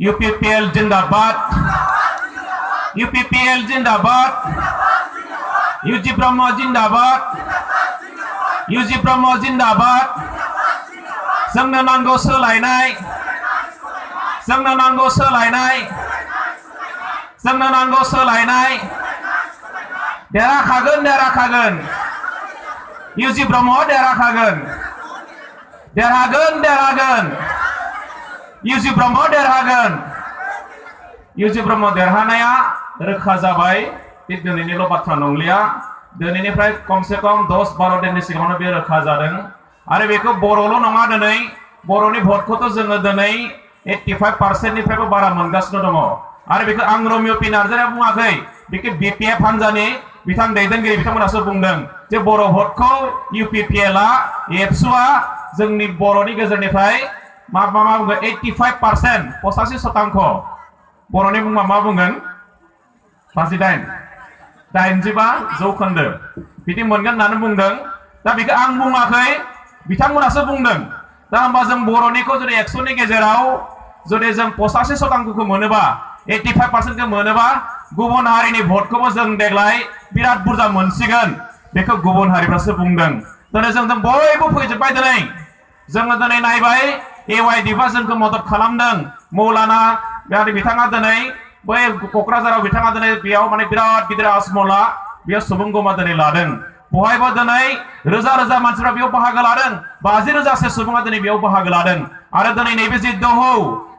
UPPL जिंदाबाद UPPL जिंदाबाद UG Brahma जिंदाबाद UG ब्रह्म जिंदाबाद जोंनो नांगौ सोलायनाय जोंनो नांगौ सोलायनाय जोंनो नांगौ सोलायनाय देरहाखागोन देरहाखागोन UG Brahma देरहाखागोन देरहागोन देरहागोन UG Brahma देरहागोन UG Brahma देरहानाया रोखा जाबाय बे दिनैनिल' बाथ्रा नंलिया दिनैनिफ्राय खमसे खम 10-12 दिननि सिगाङावनो बे रोखा जादों आरो बेखौ बर'ल' नङा दिनै बर'नि भटखौथ' जोङो दिनै 85% निफ्रायबो बारा मोनगासिनो दङ आरो बेखौ आं रमिय' पि नार्जारिया बुङाखै बेखौ BPF हान्जानि बिथां दैदेनगिरि बिथांमोनासो बुंदों जे बर' भटखौ UPPL आ एबसुआ जोंनि बर'नि गेजेरनिफ्राय मा बुंगोन 85% 85% बर'नि मुङा मा बुंगोन 85% बिदि मोनगोन होननानै बुंदों दा बेखौ आं बुङाखै बिथांमोनासो बुंदों दा होमबा जों बर'निखौ जुदि 100 नि गेजेराव जुदि जों 85% मोनोबा 85% खौ मोनोबा गुबुन हारिनि भटखौबो जों देग्लाय बिराद बुरजा मोनसिगोन बेखौ गुबुन हारिफ्रासो बुंदों दिनै जों बयबो फैजोबबाय दिनै जोङो दिनै नायबाय AYD बा जोंखौ मदद खालामदों मौलाना बिथाङा दिनै बै क'क्राझाराव बिथाङा दिनै बेयाव माने बिराद गिदिर आजमला बेयाव सुबुंगमा दिनै लादों बहायबो दिनै रोजा रोजा मानसिफ्रा बेयाव बाहागो लादों 50,000 सुबुङा दिनै बेयाव बाहागो लादों आरो दिनै नैबे जि दोहौ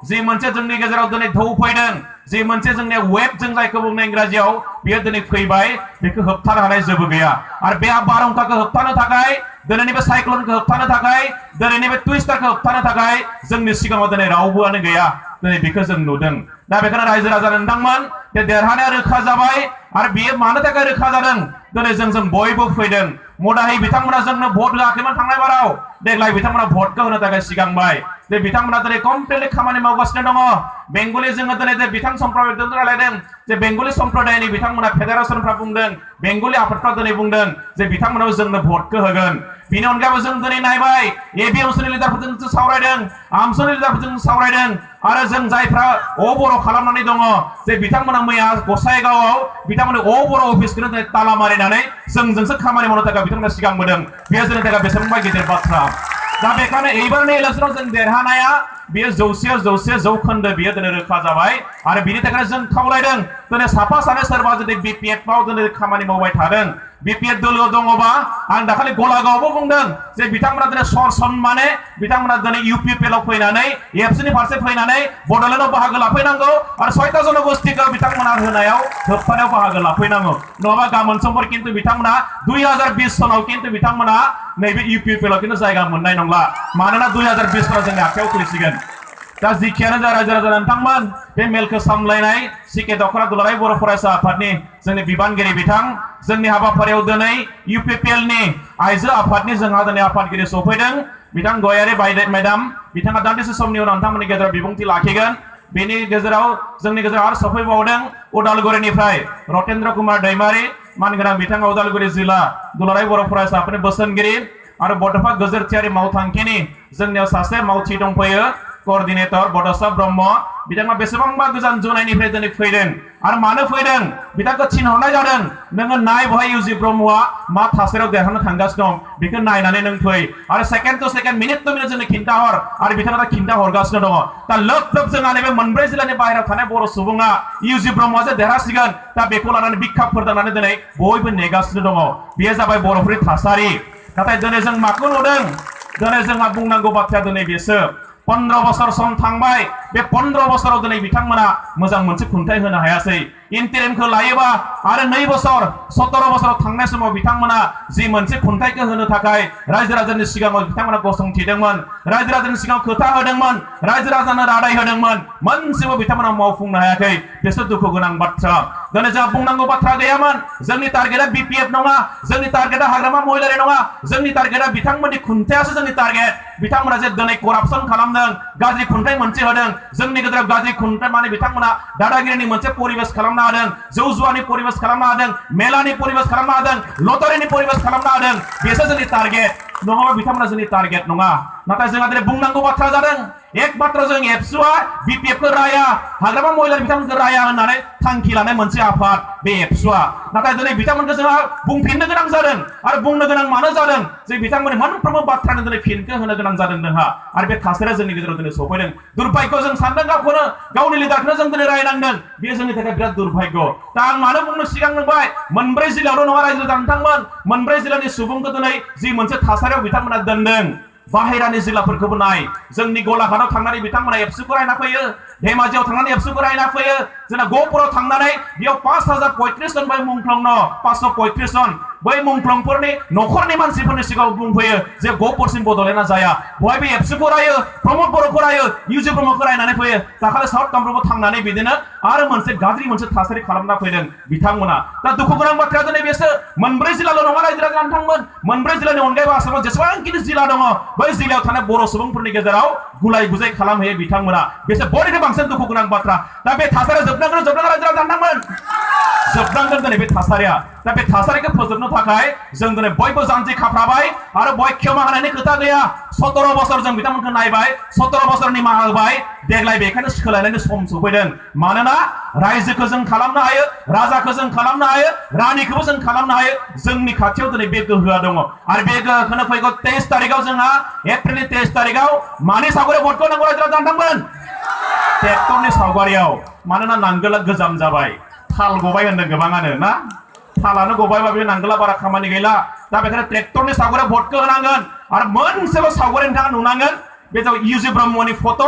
जि मोनसे जोंनि गेजेराव दिनै धौ फैदों जि मोनसे जोंनि वेब जों जायखौ बुङो इंराजियाव बेयो दिनै फैबाय बेखौ होबथानो हानाय जेबो गैया आरो बे बारहुंखाखौ होबथानो थाखाय दिनैनि बे साइक्लनखौ होबथानो थाखाय दिनैनि बे ट्विस्टारखौ होबथानो थाखाय जोंनि सिगाङाव दिनै रावबोआनो गैया दिनै बेखौ जों नुदों दा बेखायनो रायजो राजा नोंथांमोन बे देरहानाया रोखा जाबाय आरो बेयो मानो थाखाय रोखा जादों दिनै जों बयबो फैदों मदाहि बिथांमोना जोंनो भट होआखैमोन थांनाय बाराव देग्लाय बिथांमोना भटखौ होनो थाखाय सिगांबाय जे बिथांमोना दिनै कमप्लिटलि खामानि मावगासिनो दङ बेंगलि जोङो दिनै जे बिथां सम्प्रदायजों रायलायदों जे बेंगलि सम्प्रदायनि बिथांमोना फेडारेसनफ्रा बुंदों बेंगलि आफादफ्रा दिनै बुंदों जे बिथांमोनाव जोंनो भटखौ होगोन बिनि अनगायैबो जों दिनै नायबाय एबि ओनसोलनि लिडारफोरजों सावरायदों आमसोलनि लिडारफोरजों सावरायदों आरो जों जायफ्रा बर' खालामनानै दङ जे बिथांमोना मैया गसाइगावआव बिथांमोना बर' अफिसखौनो ताला मारिनानै जोंजोंसो खामानि मावनो थाखाय बिथांमोना सिगांबोदों बेयो जोंनि थाखाय बेसेबांबा गिदिर बाथ्रा दा बेखायनो एबारनि इलेक्सनाव जों देरहानाया बेयो 100% बेयो दिनै रोखा जाबाय आरो बिनि थाखाय जों खावलायदों दिनै साफा सानै सोरबा जुदि BPF आव दिनै खामानि मावबाय थादों BPF दलआव दङबा आं दाखालि गलागावआवबो बुंदों जे बिथांमोना दिनै सनमाने बिथांमोना दिनै UPPL आव फैनानै एबसुनि फारसे फैनानै बड'लेण्डआव बाहागो लाफैनांगौ आरो 6टा जनगोष्ठीखौ बिथांमोना होनायाव होबथानायाव बाहागो लाफैनांगौ नङाबा गाबोन समफोर खिन्थु बिथांमोना 2020 सनाव खिन्थु बिथांमोना नैबे UPPL आव खिन्थु जायगा मोननाय नंला मानोना 2020 सनाव जोंनि आखायाव फैसिगोन दा जिखियानो जा रायजो राजा नोंथांमोन बे मेलखौ सामलायनाय सिके दख'रा दुलाराय बर' फरायसा आफादनि जोंनि बिबानगिरि बिथां जोंनि हाबाफारियाव दिनै UPPL नि आइजो आफादनि जोंहा दिनै आफादगिरि सफैदों बिथां गयारि मेडाम बिथाङा दान्दिसे समनि उनाव नोंथांमोननि गेजेराव बिबुंथि लाखिगोन बेनि गेजेराव जोंनि गेजेराव आरो सफैबावदों उदालगुरिनिफ्राय रतेन्द्र कुमार दैमारि मानगोनां बिथाङा उदालगुरि जिल्ला दुलाराय बर' फरायसा आफादनि बोसोनगिरि आरो बड'फा गेजेरथियारि मावथांखिनि जोंनियाव सासे मावथि दंफैयो कोअर्डिनेटर बड'सा ब्रह्म बिथाङा बेसेबांबा गोजान जुनायनिफ्राय दिनै फैदों आरो मानो फैदों बिथांखौ थिनहरनाय जादों नोङो नाय बहाय UG ब्रह्मआ मा थासारियाव देरहानो थांगासिनो दं बेखौ नायनानै नों फै आरो second to second minute to minute जोंनो खिन्थाहर आरो बिथाङा दा खिन्थाहरगासिनो दङ दा लोब लोब जोंहा नैबे मोनब्रै जिल्लानि बाहेरायाव थानाय बर' सुबुङा UG ब्रह्मआ जे देरहासिगोन दा बेखौ लानानै बिखा फोरदांनानै दिनै बयबो नेगासिनो दङ बेयो जाबाय बर'फोरनि थासारि नाथाय दिनै जों माखौ नुदों दिनै जोंहा बुंनांगौ बाथ्राया दिनै बेसो 15 बोसोर सम थांबाय बे 15 बोसोराव दिनै बिथांमोना मोजां मोनसे खुंथाय होनो हायासै इन्टारिमखौ लायोबा आरो 2 बोसोर 17 बोसोराव थांनाय समाव बिथांमोना जि मोनसे खुंथायखौ होनो थाखाय रायजो राजानि सिगाङाव बिथांमोना गसंथिदोंमोन रायजो राजानि सिगाङाव खोथा होदोंमोन रायजो राजानो रादाय होदोंमोन मोनसेबो बिथांमोना मावफुंनो हायाखै बेसो दुखु गोनां बाथ्रा दिनै जोंहा बुंनांगौ बाथ्रा गैयामोन जोंनि टारगेटआ BPF नङा जोंनि टारगेटआ हाग्रामा महिलारि नङा जोंनि टारगेटआ बिथांमोननि खुंथायासो जोंनि टारगेट बिथांमोना जे दिनै करापसन खालामदों गाज्रि खुंथाय मोनसे होदों जोंनि गेजेराव गाज्रि खुंथाय माने बिथांमोना दादागिरिनि मोनसे परिबेस खालामनो हादों जौ जुवानि परिबेस खालामनो हादों मेलानि परिबेस खालामनो हादों लटारिनि परिबेस खालामनो हादों बेसो जोंनि टारगेट नङाबा बिथांमोना जोंनि टारगेट नङा नाथाय जोंहा दिनै बुंनांगौ बाथ्रा जादों एक मात्र जों एबसुआ बिपिएफखौ राया हाग्रामा महिला बिथांमोनखौ राया होननानै थांखि लानाय मोनसे आफाद बे एबसुआ नाथाय दिनै बिथांमोनखौ जोंहा बुंफिननो गोनां जादों आरो बुंनो गोनां मानो जादों जे बिथांमोननि मोनफ्रोमबो बाथ्रानो दिनै फिनखौ होनो गोनां जादों जोंहा आरो बे थासारिया जोंनि गेजेराव दिनै सफैदों दुर्भाग्य जों सानदों गावखौनो गावनि लिडारखौनो जों दिनै रायनांदों बेयो जोंनि थाखाय बिराद दुर्भाग्य दा आं मानो बुंनो सिगां नुबाय मोनब्रै जिल्लायावल' नङा रायजो नोंथांमोन मोनब्रै जिल्लानि सुबुंखौ दिनै जि मोनसे थासारियाव बिथांमोना दोनदों बाहेरानि जिल्लाफोरखौबो नाय जोंनि गलाघाटआव थांनानै बिथांमोना एबसुखौ रायना फैयो धेमाजियाव थांनानै एबसुखौ रायना फैयो जोंना गहपुराव थांनानै बेयाव 5035 जन बै मुंख्लं न 535 जन बै मुंख्लंफोरनि न'खरनि मानसिफोरनि सिगाङाव बुंफैयो जे गहपुरसिम बड'लेण्डआ जाया बहाय बे एबसुखौ रायो प्रमद बर'खौ रायो इउजि ब्रह्मखौ रायनानै फैयो दाखालि साउथ कामरुपआव थांनानै बिदिनो आरो मोनसे गाज्रि मोनसे थासारि खालामना फैदों बिथांमोना दा दुखु गोनां बाथ्राया दिनै बेसो मोनब्रै जिल्लाल' नङा रायजो राजा नोंथांमोन मोनब्रै जिल्लानि अनगायैबो आसामाव जेसेबांखिनि जिल्ला दङ बै जिल्लायाव थानाय बर' सुबुंफोरनि गेजेराव गुलाय गुजाय खालामहैयो बिथांमोना बेसो बयनिख्रुइ बांसिन दुखु गोनां बाथ्रा दा बे थासारिया जोबनांगोन रायजो राजा नोंथांमोन जोबनांगोन दिनै बे थासारिया दा बे थासारिखौ फोजोबनो थाखाय जों दिनै बयबो जानजि खाफ्राबाय आरो बय क्षमा होनायनि खोथा गैया 17 बोसोर जों बिथांमोनखौ नायबाय 17 बोसोर निमाहा होबाय देग्लाय बेखायनो सोलायनायनि सम सफैदों मानोना रायजोखौ जों खालामनो हायो राजाखौ जों खालामनो हायो रानिखौबो जों खालामनो हायो जोंनि खाथियाव दिनै बे गोहोआ दङ आरो बे गोहोखौनो फैगौ 23 तारिखआव जोंहा एप्रिलनि 23 तारिखआव मानि सावगारियाव भटखौ नांगौ रायजो राजा नोंथांमोन ट्रेक्टरनि सावगारियाव मानोना नांगोला गोजाम जाबाय थाल गबाय होनदों गोबाङानो ना थालानो गबायबा बे नांगोला बारा खामानि गैला दा बेखायनो ट्रेक्टरनि सावगारियाव भटखौ होनांगोन आरो मोनसेल' सावगारि नोंथाङा नुनांगोन बे जाबाय इउजि ब्रह्मनि फट'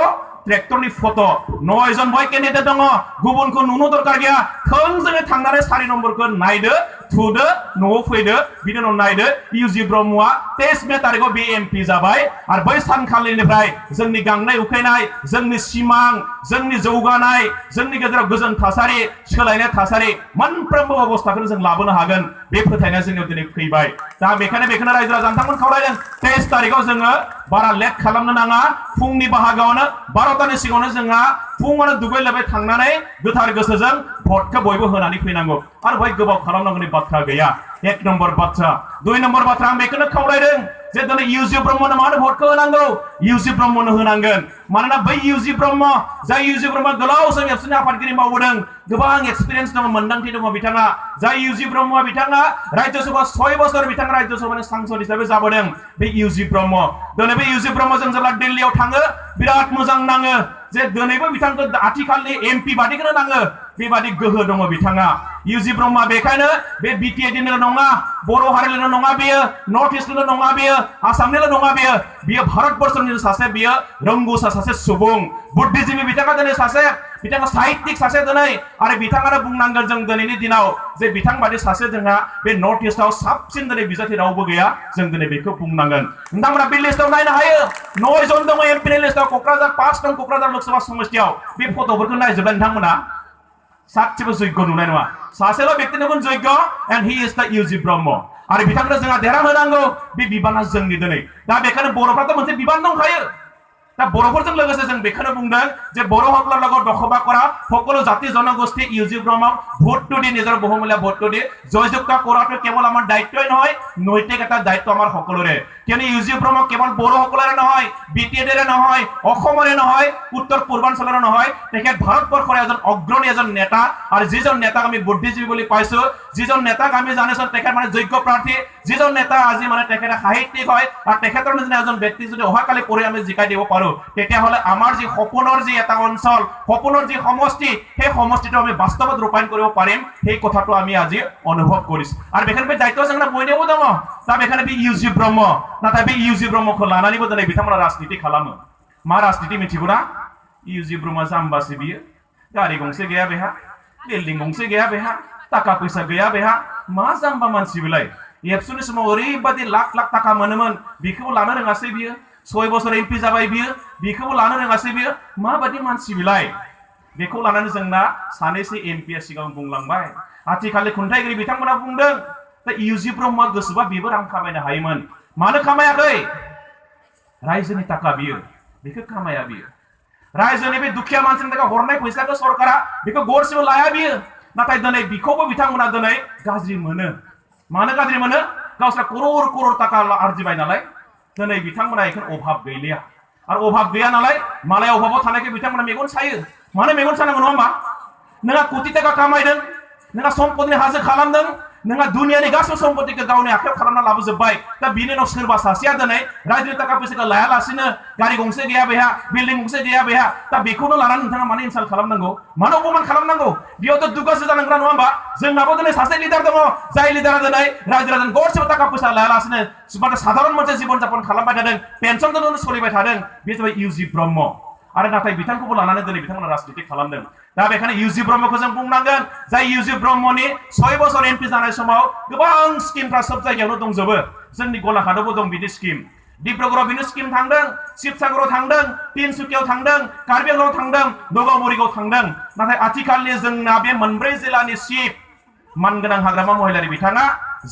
ट्रेक्टरनि फट' 9 जन बय केन्डिडेट दङ गुबुनखौ नुनो दरकार गैया थोंजोङै थांनानै 4 नम्बरखौ नायदो थुदो न'आव फैदो बिनि उनाव नायदो इउजि ब्रह्मआ 23 मे तारिखआव बे एमपि जाबाय आरो बै सानखालिनिफ्राय जोंनि गांनाय उखैनाय जोंनि सिमां जोंनि जौगानाय जोंनि गेजेराव गोजोन थासारि सोलायनाय थासारि मोनफ्रोमबो अबस्थाखौनो जों लाबोनो हागोन बे फोथायनाया जोंनियाव दिनै फैबाय दा बेखायनो रायजो राजा नोंथांमोन खावलायदों 23 तारिखआव जोङो बारा लेट खालामनो नाङा फुंनि बाहागोआवनो 12तानि सिगाङावनो जोंहा फुङावनो दुगै लोबै थांनानै गोथार गोसोजों भटखौ बयबो होनानै फैनांगौ आरो बय गोबाव खालामनांगौनि बाथ्रा गैया 1 नम्बर बाथ्रा 2 नम्बर बाथ्रा आं बेखौनो खावलायदों जे दिनै इउजि ब्रह्मनो मानो भटखौ होनांगौ इउजि ब्रह्मनो होनांगोन मानोना बै इउजि ब्रह्म जाय इउजि ब्रह्म गोलाव सम एबसुनि आफादगिरि मावबोदों गोबां एक्सपिरियेन्स दङ मोन्दांथि दङ बिथाङा जाय इउजि ब्रह्मआ बिथाङा राज्य सभा 6 बोसोर बिथाङा राज्य सभानि सांसद हिसाबै जाबोदों बे इउजि ब्रह्म दिनै बे इउजि ब्रह्मजों जेब्ला दिल्लीयाव थाङो बिराद मोजां नाङो जे दिनैबो बिथांखौ आथिखालनि एमपि बादिखौनो नाङो बेबादि गोहो दङ बिथाङा इउजि ब्रह्मआ बेखायनो बे बिटिएडिनिल' नङा बर' हारिनिल' नङा बेयो नर्थ इस्टनिल' नङा बेयो आसामनिल' नङा बेयो भारतबर्षनि सासे बेयो रोंगौसा सासे सुबुं बुद्धिजीबी बिथाङा दिनै सासे बिथाङा साहित्यिक सासे दिनै आरो बिथाङानो बुंनांगोन जों दिनैनि दिनाव जे बिथांबादि सासे जोंहा बे नर्थ इस्टआव साबसिन दिनै बिजाथि रावबो गैया जों दिनै बेखौ बुंनांगोन नोंथांमोना बे लिस्टआव नायनो हायो 9 जन दङ एमपिनि लिस्टआव क'क्राझार 5 दं क'क्राझार लोकसभा समस्तियाव बे फट'फोरखौ नायजोबबाय नोंथांमोना सासेबो जग्य नुनाय नङा सासेल' व्यक्ति नुगोन जग्य एन्ड हि इज द इउजि ब्रह्म आरो बिथांनो जोंहा देरहाहोनांगौ बे बिबाना जोंनि दिनै दा बेखायनो बर'फ्राथ' मोनसे बिबान दंखायो दा बर'फोरजों लोगोसे जों बेखौनो बुंदों जे बर' সকলৰ লগত দখবা কৰা সকলো জাতি জনগোষ্ঠী ইউজি ব্ৰহ্মক ভোটটো দি নিজৰ বহুমূলীয়া ভোটটো দি জয়যুক্ত কৰাটো কেৱল আমাৰ দায়িত্বই নহয় নৈতিক এটা দায়িত্ব আমাৰ সকলোৰে কিয়নো ইউজি ব্ৰহ্ম কেৱল বড়ো সকলৰে নহয় বিটিএডিৰে নহয় অসমৰে নহয় উত্তৰ পূৰ্বাঞ্চলৰে নহয় তেখেত ভাৰতবৰ্ষৰ এজন অগ্ৰণী এজন নেতা আৰু যিজন নেতাক আমি বুদ্ধিজীৱী বুলি পাইছো যিজন নেতাক আমি জানিছো তেখেত মানে যোগ্য প্ৰাৰ্থী যিজন নেতা আজি মানে তেখেত সাহিত্যিক হয় আৰু তেখেতৰ নিচিনা এজন ব্যক্তি যদি অহাকালি পৰি আমি জিকাই দিব পাৰো তেতিয়াহ'লে আমাৰ যি সপোনৰ যি এটা অঞ্চল সপোনৰ যি সমষ্টি সেই সমষ্টিটো আমি বাস্তৱত ৰূপায়ণ কৰিব পাৰিম সেই কথাটো আমি আজি অনুভৱ কৰিছো আৰু বেখানে बे दायित्व जोंना बयनियावबो दङ दा बेखायनो बे इउजि ब्रह्म नाथाय बे इउजि ब्रह्मखौ लानानैबो दिनै बिथांमोना राजनिति खालामो मा राजनिति मिथिगौ ना इउजि ब्रह्मआ जाम्बासो बियो गारि गंसे गैया बेहा बिल्डिं गंसे गैया बेहा थाखा फैसा गैया बेहा मा जाम्बा मानसि बिलाय एबसुनि समाव ओरैबादि लाख लाख थाखा मोनोमोन बेखौबो लानो रोङासै बियो 6 बोसोर एमपि जाबाय बियो बेखौबो लानो रोङासै बियो माबादि मानसि बिलाय बेखौ लानानै जोंना सानैसो एमपिआ सिगां बुंलांबाय आथिखालनि खुंथायगिरि बिथांमोना बुंदों दा इउजि ब्रह्मआ गोसोबा बेबो रां खामायनो हायोमोन मानो खामायाखै रायजोनि थाखा बियो बेखौ खामाया बियो रायजोनि बे दुखिया मानसिनि थाखाय हरनाय फैसाखौ सरकारा बेखौ गरसेबो लाया बियो नाथाय दिनै बिखौबो बिथांमोना दिनै गाज्रि मोनो मानो गाज्रि मोनो गावस्रा करोड़ करोड़ थाखा आरजिबाय नालाय दिनै बिथांमोना बेखौ अभाब गैलिया आरो अभाब गैया नालाय मालाय अभाबाव थानायखौ बिथांमोना मेगन सायो मानो मेगन सानांगौ नङा होमबा नोंहा कोटि थाखा खामायदों नोंहा सम्पतिनि हाजो खालामदों नोंहा दुनियानि गासै सम्पतिखौ गावनि आखायाव खालामना लाबोजोब्बाय दा बिनि उनाव सोरबा सासेया दिनै रायजोनि थाखा फैसाखौ लायालासिनो गारि गंसे गैया बेहा बिल्डिं गंसे गैया बेहा दा बेखौनो लानानै नोंथाङा मानो इनसाल्ट खालामनांगौ मानो अपमान खालामनांगौ बेयावथ' दुगासो जानांगौ नङा होमबा जोंनाबो दिनै सासे लिडार दङ जाय लिडारा दिनै रायजो राजानि गरसेबो थाखा फैसा लायालासिनो साधारन मोनसे जीबन जापन खालामबाय थादों पेन्सनजोंनो सोलिबाय थादों बे जाबाय इउजि ब्रह्म आरो नाथाय बिथांखौबो लानानै दिनै बिथांमोना राजनिति खालामदों दा बेखायनो इउजि ब्रह्मखौ जों बुंनांगोन जाय इउजि ब्रह्मनि 6 बोसोर एमपि जानाय समाव गोबां स्किमफ्रा सब जायगायावनो दंजोबो जोंनि गलाघाटआवबो दं बिदि स्किम डिब्रुगड़आव बिनि स्किम थांदों शिबसागराव थांदों तिनसुकियाव थांदों कार्बि आंलंआव थांदों नगाव मरिगाव थांदों नाथाय आथिखालनि जोंना बे मोनब्रै जिल्लानि चिफ मानगोनां हाग्रामा महिलारि बिथाङा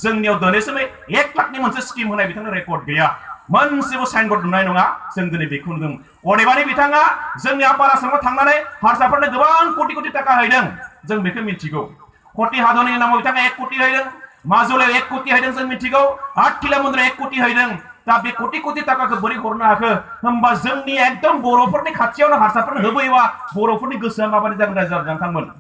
जोंनियाव दिनैसिम 1 लाखनि मोनसे स्किम होनाय बिथांनि रेकर्ड गैया मोनसेबो साइनबोर्ड नुनाय नङा जों दिनै बेखौ नुदों अदेबानि बिथाङा जोंनि आपार आसामाव थांनानै हारसाफोरनो गोबां कोटि कोटि थाखा होदों जों बेखौ मिथिगौ कति हादरनि नामाव बिथाङा 1 कोटि होदों माजुलियाव 1 कोटि होदों जों मिथिगौ 8 किल'मिटार 1 कोटि होदों दा बे कोटि कोटि थाखाखौ बोरै हरनो हाखो होमबा जोंनि एकदम बर'फोरनि खाथियावनो हारसाफोरनो होबोयोबा बर'फोरनि गोसोआ माबायदि जागोन रायजो राजाफोर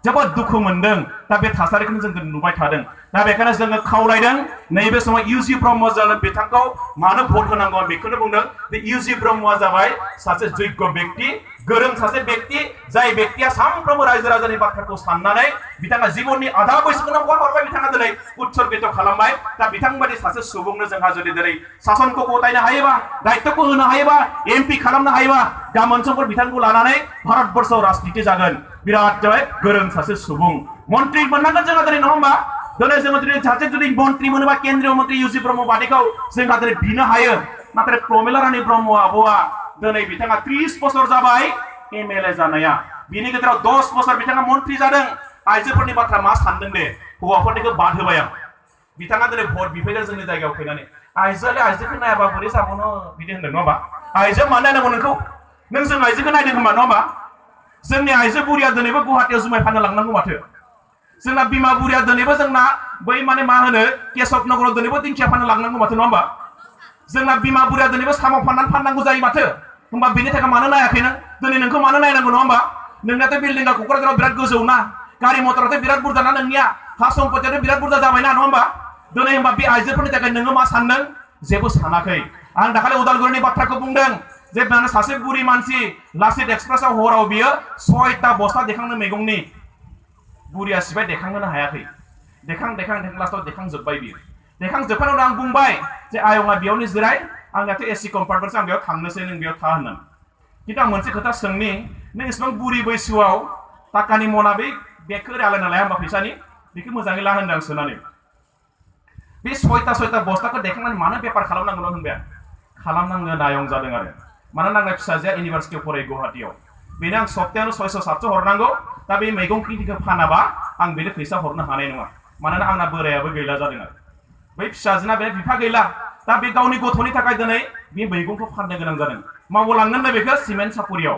जोबोद दुखु मोनदों दा बे थासारिखौनो जों नुबाय थादों दा बेखायनो जोङो खावलायदों नैबे समाव इउजि ब्रह्म जानो बिथांखौ मानो भट होनांगौ बेखौनो बुंदों बे इउजि ब्रह्मआ जाबाय सासे जग्य व्यक्ति गोरों सासे व्यक्ति जाय व्यक्तिया सानफ्रोमबो रायजो राजानि बाथ्राखौ साननानै बिथाङा जिबननि आधा बैसोखौनो हरबाय बिथाङा दिनै उत्सर्गित खालामबाय दा बिथांबायदि सासे सुबुंनो जोंहा जुदि दिनै सासनखौ गथायनो हायोबा दायित्वखौ होनो हायोबा एमपि खालामनो हायोबा गाबोन समफोर बिथांखौ लानानै भारतबर्षआव राजनिति जागोन बिराद जाबाय गोरों सासे सुबुं मन्त्रि मोननांगोन जोंहा दिनै नङा होमबा दिनै जोङो सासे जुदि मन्त्रि मोनोबा केन्द्रीय मन्त्रि इउजि ब्रह्म बादिखौ जोंहा दिनै बिनो हायो नाथाय प्रमिला रानी ब्रह्म आब'आ दिनै बिथाङा 30 बोसोर जाबाय एमएलए जानाया बिनि गेजेराव 10 बोसोर बिथाङा मन्त्रि जादों आइजोफोरनि बाथ्रा मा सानदों दे हौवाफोरनिखौ बाद होबाय आं बिथाङा दिनै भट बिफैदों जोंनि जायगायाव फैनानै आइजोखौ नायाबा बोरै जाबावनो बिदि होनदों नङा होमबा आइजो मानो नायनांगौ नोंखौ नों जों आइजोखौ नायदों होमबा नङा होमबा जोंनि आइजो बुरिया दिनैबो गुवाहाटीयाव जुमाय फाननो लांनांगौ माथो जोंना बिमा बुरिया दिनैबो जोंना बै माने मा होनो केशब नगराव दिनैबो दिंखिया फाननो लांनांगौ माथो नङा होमबा जोंना बिमा बुरिया दिनैबो साम' फाननांगौ जायो माथो होमबा बेनि थाखाय मानो नायाखै नों दिनै नोंखौ मानो नायनांगौ नङा होमबा नोंनाथ' बिल्डिंआ क'क्राझाराव बिराद गोजौ ना गारि मटराथ' बिराद बुरजा ना नोंनिया हा सम्पतियाथ' बिराद बुरजा जाबायना नङा होमबा दिनै होमबा बे आइजोफोरनि थाखाय नोङो मा सानदों जेबो सानाखै आं दाखालि उदालगुरिनि बाथ्राखौ बुंदों जे माने सासे बुरि मानसि लासित एक्सप्रेसआव हराव बियो 6टा बस्ता देखांनो मैगंनि बुरिया सिबाय देखांनो हायाखै देखां लास्टआव देखांजोब्बाय बियो देखांजोबखांनायनि उनाव आं बुंबाय जे आयंआ बेयावनो जिराय आंनियाथ' एसि कम्पार्टमेन्टसो आं बेयाव थांनोसै नों बेयाव था होननानै खिन्थु आं मोनसे खोथा सोंनि नों इसेबां बुरि बैसोआव टाकानि मना बै बेगखौ आलायना लाया होमबा फैसानि बेखौ मोजाङै ला होनदों आं सोनानै बे 6टा बस्ताखौ देखांनानै मानो बेपार खालामनांगौ होनबाय खालामनांगोन आयं जादों आरो मानोना आंना फिसाजोआ इउनिभार्सिटियाव फरायो गुवाहाटीयाव बेनो आं सप्तायावनो 600-700 हरनांगौ दा बे मैगं खिनिखौ फानाबा आं बेनो फैसा हरनो हानाय नङा मानोना आंना बोरायाबो गैला जादों आरो बै फिसाजोना बे बिफा गैला दा बे गावनि गथ'नि थाखाय दिनै बे मैगंखौ फाननो गोनां जादों मावलांगोन बेखौ सिमेन्ट सापुरियाव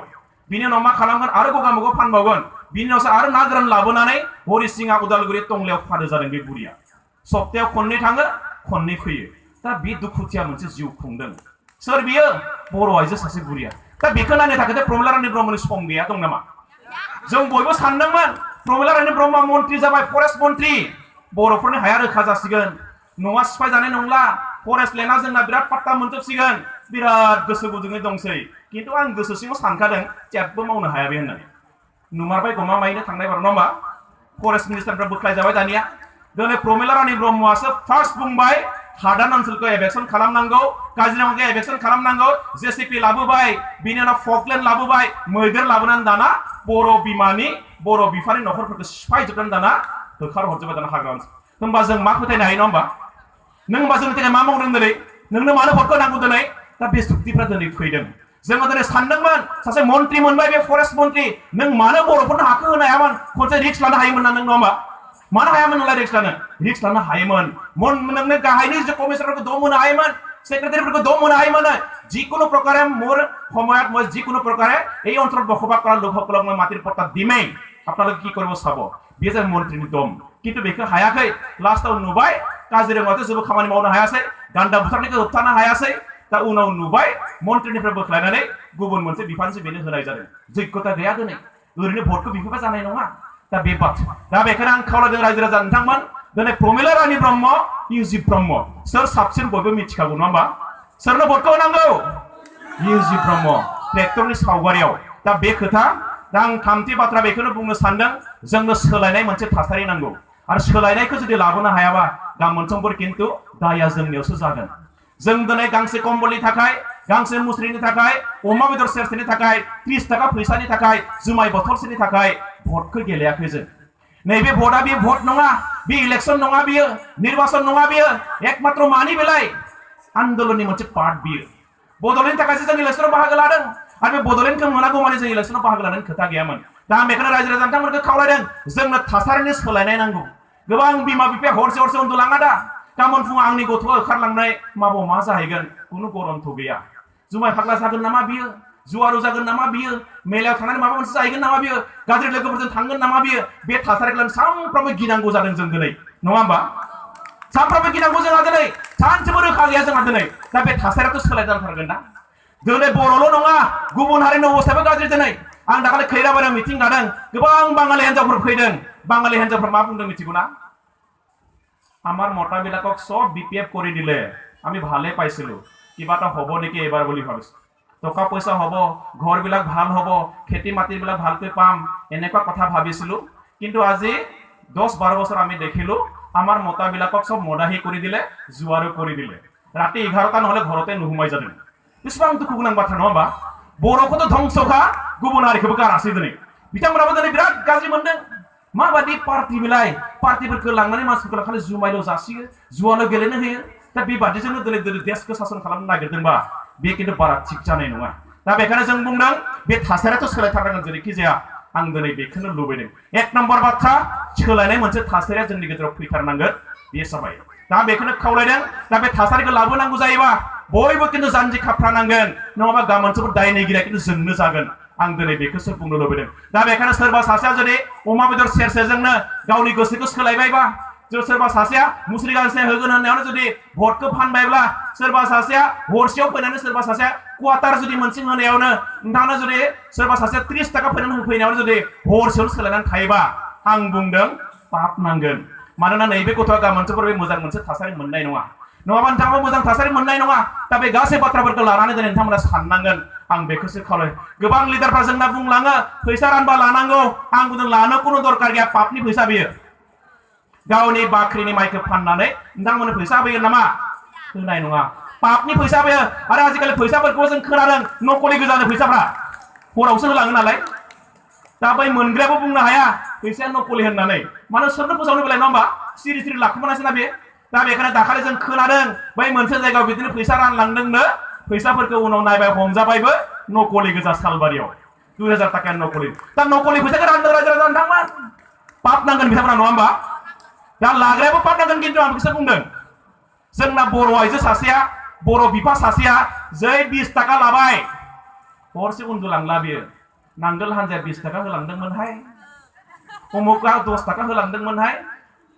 बिनि उनाव मा खालामगोन आरो गगा मुगा फानबावगोन बिनि उनावसो आरो ना गोरान लाबोनानै हरिसिङा उदालगुरि टंलायाव फानो जादों बे बुरिया सप्तायाव खननै थाङो खननै फैयो दा बे दुखुथिया मोनसे जिउ खुंदों सोर बियो बर' आइजो सासे बुरिया दा बेखौ नायनो थाखाय प्रमिला रानी ब्रह्मनि सम गैया दं नामा जों बयबो सानदोंमोन प्रमिला रानी ब्रह्मआ मन्त्रि जाबाय फरेस्ट मन्त्रि बर'फोरनि हाया रोखा जासिगोन न'आ सिफाय जानाय नंला फरेस्ट लेन्डआ जोंना बिराद पाट्टा मोनजोबसिगोन बिराद गोसो गुदुङै दंसै खिन्थु आं गोसो सिङाव सानखादों जेबो मावनो हाया बे होननानै नुमारबाय गमामायैनो थांनाय बार नङा होमबा फरेस्ट मिनिस्टारफ्रा बोख्लाय जाबाय दानिया दिनै प्रमिला रानी ब्रह्मआसो फार्स्ट बुंबाय हादान ओनसोलखौ एभेक्सन खालामनांगौ काजिरङाखौ एभेक्सन खालामनांगौ जेसिपि लाबोबाय बिनि उनाव फकलेन्ड लाबोबाय मैदेर लाबोनानै दाना बर' बिफानि न'खरफोरखौ सिफायजोबनानै दाना होखार हरजोबबाय दाना हाग्रा ओनसोल होमबा जों मा फोथायनो हायो नङा होमबा नों होमबा जोंनि थाखाय मा मावदों दिनै नोंनो मानो भटखौ नांगौ दिनै दा बे जुक्तिफ्रा दिनै फैदों जोङो दिनै सानदोंमोन सासे मन्त्रि मोनबाय बे फरेस्ट मन्त्रि नों मानो बर'फोरनो हाखौ होनो हायामोन खनसे रिक्स लानो हायोमोन ना नों नङा होमबा मानो हायामोन नोंलाय रिक्स लानो हायोमोन नोंनो गाहायनि जे कमिसनारखौ दम होनो हायोमन सेक्रेटारिफोरखौ दम होनो हायोमन जिकुनो प्रकारे मोर সময়ত মই जिकुनो प्रकारे এই অঞ্চলত বসবাস কৰা লোকসকলক মই মাটিৰ পট্টা দিমেই আপোনালোকে কি কৰিব চাব বিয়ে যে মন্ত্ৰীनि দম কিন্তু बेखौ हायाखै लास्टआव नुबाय काजिरङायावथ' जेबो खामानि मावनो हायासै गान्दा बुथारनायखौ होबथानो हायासै दा उनाव नुबाय मन्थ्रिनिफ्राय बोख्लायनानै गुबुन मोनसे बिफानसो बेनो होनाय जादों जैग्यता गैया दिनै ओरैनो भटखौ बिफाबा जानाय नङा दा बे बाथ्रा दा बेखायनो आं खावलायदों रायजो राजा नोंथांमोन दिनै प्रमिला रानी ब्रह्म इउजित ब्रह्म सोर साबसिन बयबो मिथिखागौ नङा होमबा सोरनो भटखौ होनांगौ इउजित ब्रह्म ट्रेक्टरनि सावगारियाव दा बे खोथा दा आं थामथि बाथ्रा बेखौनो बुंनो सानदों जोंनो सोलायनाय मोनसे थासारि नांगौ आरो सोलायनायखौ जुदि लाबोनो हायाबा गाबोन समफोर खिन्थु दाया जोंनियावसो जागोन जों दिनै गांसे कम्बलनि थाखाय गांसे मुस्रिनि थाखाय अमा बेदर सेरसेनि थाखाय 30 थाखा फैसानि थाखाय जुमाय बथलसेनि थाखाय भटखौ गेलेयाखै जों नैबे भटआ बे भट नङा बे इलेक्सन नङा बियो निर्वाचन नङा बियो एकमात्र मानि बेलाय आन्दोलननि मोनसे पार्ट बियो बड'लेण्डनि थाखायसो जों इलेक्सनाव बाहागो लादों आरो बे बड'लेण्डखौ मोनागौ माने जों इलेक्सनाव बाहागो लानायनि खोथा गैयामोन दा आं बेखौनो रायजो राजा नोंथांमोनखौ खावलायदों जोंनो थासारिनि सोलायनाय नांगौ गोबां बिमा बिफाया हरसे हरसे उन्दुलाङा दा गाबोन फुङाव आंनि गथ'आ ओंखारलांनाय माबाव मा जाहैगोन खुनु गरन्थ गैया जुमाय फाग्ला जागोन नामा बियो जुवारु जागोन नामा बियो मेलायाव थांनानै माबा मोनसे जाहैगोन नामा बियो गाज्रि लोगोफोरजों थांगोन नामा बियो बे थासारिखौ सानफ्रोमबो गिनांगौ जादों जों दिनै नङा होमबा सानफ्रोमबो गिनांगौ जोंहा दिनै सानसेबो रोखा गैया जोंहा दिनै दा बे थासारियाथ' सोलायजाथारगोन ना दिनै बर'ल' नङा गुबुन हारिनि अबस्थायाबो गाज्रि दिनै आं दाखालि खैराबारियाव मिटिं लादों गोबां बाङालि हिन्जावफोर फैदों बाঙाলি हिन्जावफोर मा बुंदों मिथिगौ না আমার মতা বিলাকক সব বিপিএফ কৰি দিলে আমি ভালে পাইছিলো কিবা এটা হ'ব নেকি এবাৰ বুলি ভাবিছো টকা পইচা হ'ব ঘৰ বিলাক ভাল হ'ব খেতি মাটি বিলাক ভালকৈ পাম এনেকুৱা কথা ভাবিছিলো কিন্তু আজি 10-12 বছৰ আমি দেখিলো আমাৰ মতা বিলাকক সব মদাহি কৰি দিলে জুৱাৰো কৰি দিলে ৰাতি 11টা নহলে ঘৰতে নুহুমাই যাবে बेसेबां दुखु गोनां बाथ्रा नङा होमबा बर'खौथ' धंसखा गुबुन हारिखौबो गारासै दिनै बिथांमोनाबो दिनै बिराद गाज्रि मोनदों माबादि पार्टी बिलाय पार्टीफोरखौ लांनानै मानसिफोरखौ खालि जुमायल' जासियो जुवाल' गेलेनो होयो दा बेबादिजोंनो दिनै देशखौ सासन खालामनो नागिरदोंबा बे खिन्थु बारा थिग जानाय नङा दा बेखायनो जों बुंदों बे थासारियाथ' सोलायथारनांगोन जेरैखि जाया आं दिनै बेखौनो लुबैदों एक नम्बर बाथ्रा सोलायनाय मोनसे थासारिया जोंनि गेजेराव फैथारनांगोन बे जाबाय दा बेखौनो खावलायदों दा बे थासारिखौ लाबोनांगौ जायोबा बयबो खिन्थु जानजि खाफ्रानांगोन नङाबा गाबोनसोबो दायनिगिरिया खिन्थु जोंनो जागोन आं दिनै बेखौसो बुंनो लुबैदों दा बेखायनो सोरबा सासेया जुदि अमा बेदर सेरसेजोंनो गावनि गोसोखौ सोलायबायबा सोरबा सासेया मुस्रि गांसे होगोन होननायावनो जुदि भटखौ फानबायब्ला सोरबा सासेया हरसेयाव फैनानै सोरबा सासेया क्वार्टार जुदि मोनसे होनायावनो नोंथांनो जुदि सोरबा सासेया 30 थाखा फैनानै होफैनायावनो जुदि हरसेयाव सोलायनानै थायोबा आं बुंदों पाप नांगोन मानोना नैबे गथ'आ गाबोनसोफोर बे मोजां मोनसे थासारि मोननाय नङा नङाबा नोंथाङा मोजां थासारि मोननाय नङा दा बे गासै बाथ्राफोरखौ लानानै दिनै नोंथांमोना साननांगोन आं बेखौसो खावलायो गोबां लिडारफ्रा जोंना बुंलाङो फैसा रानबा लानांगौ आं बुंदों लानो कुनु दरकार गैया पापनि फैसा बियो गावनि बाख्रिनि माइखौ फाननानै नोंथांमोननो फैसा होयो नामा होनाय नङा पापनि फैसा होयो आरो आजिखालि फैसाफोरखौ जों खोनादों नकलि गोजानो फैसाफ्रा हरावसो होलाङो नालाय दा बै मोनग्रायाबो बुंनो हाया फैसाया नकलि होननानै मानो सोरनो फोसावनो बेलाय नङा होमबा सिरि सिरि लाखुमानायसो ना बे दा बेखायनो दाखालि जों खोनादों बै मोनसे जायगायाव बिदिनो फैसा रानलांदोंनो फैसाफोरखौ उनाव नायबाय हमजाबायबो नकलि गोजा सालबारियाव 2000 थाखाया नकलि दा नकलि फैसाखौ रानदों रायजो राजा नोंथांमोन पाप नांगोन बिथांमोना नङा होमबा दा लाग्रायाबो पाप नांगोन खिन्थु आं बेखौसो बुंदों जोंना बर' आइजो सासेया बर' बिफा सासेया जै 20 थाखा लाबाय हरसे उन्दुलांला बियो नांगोल हानजाया 20 थाखा होलांदोंमोनहाय अमुकआ 10 थाखा होलांदोंमोनहाय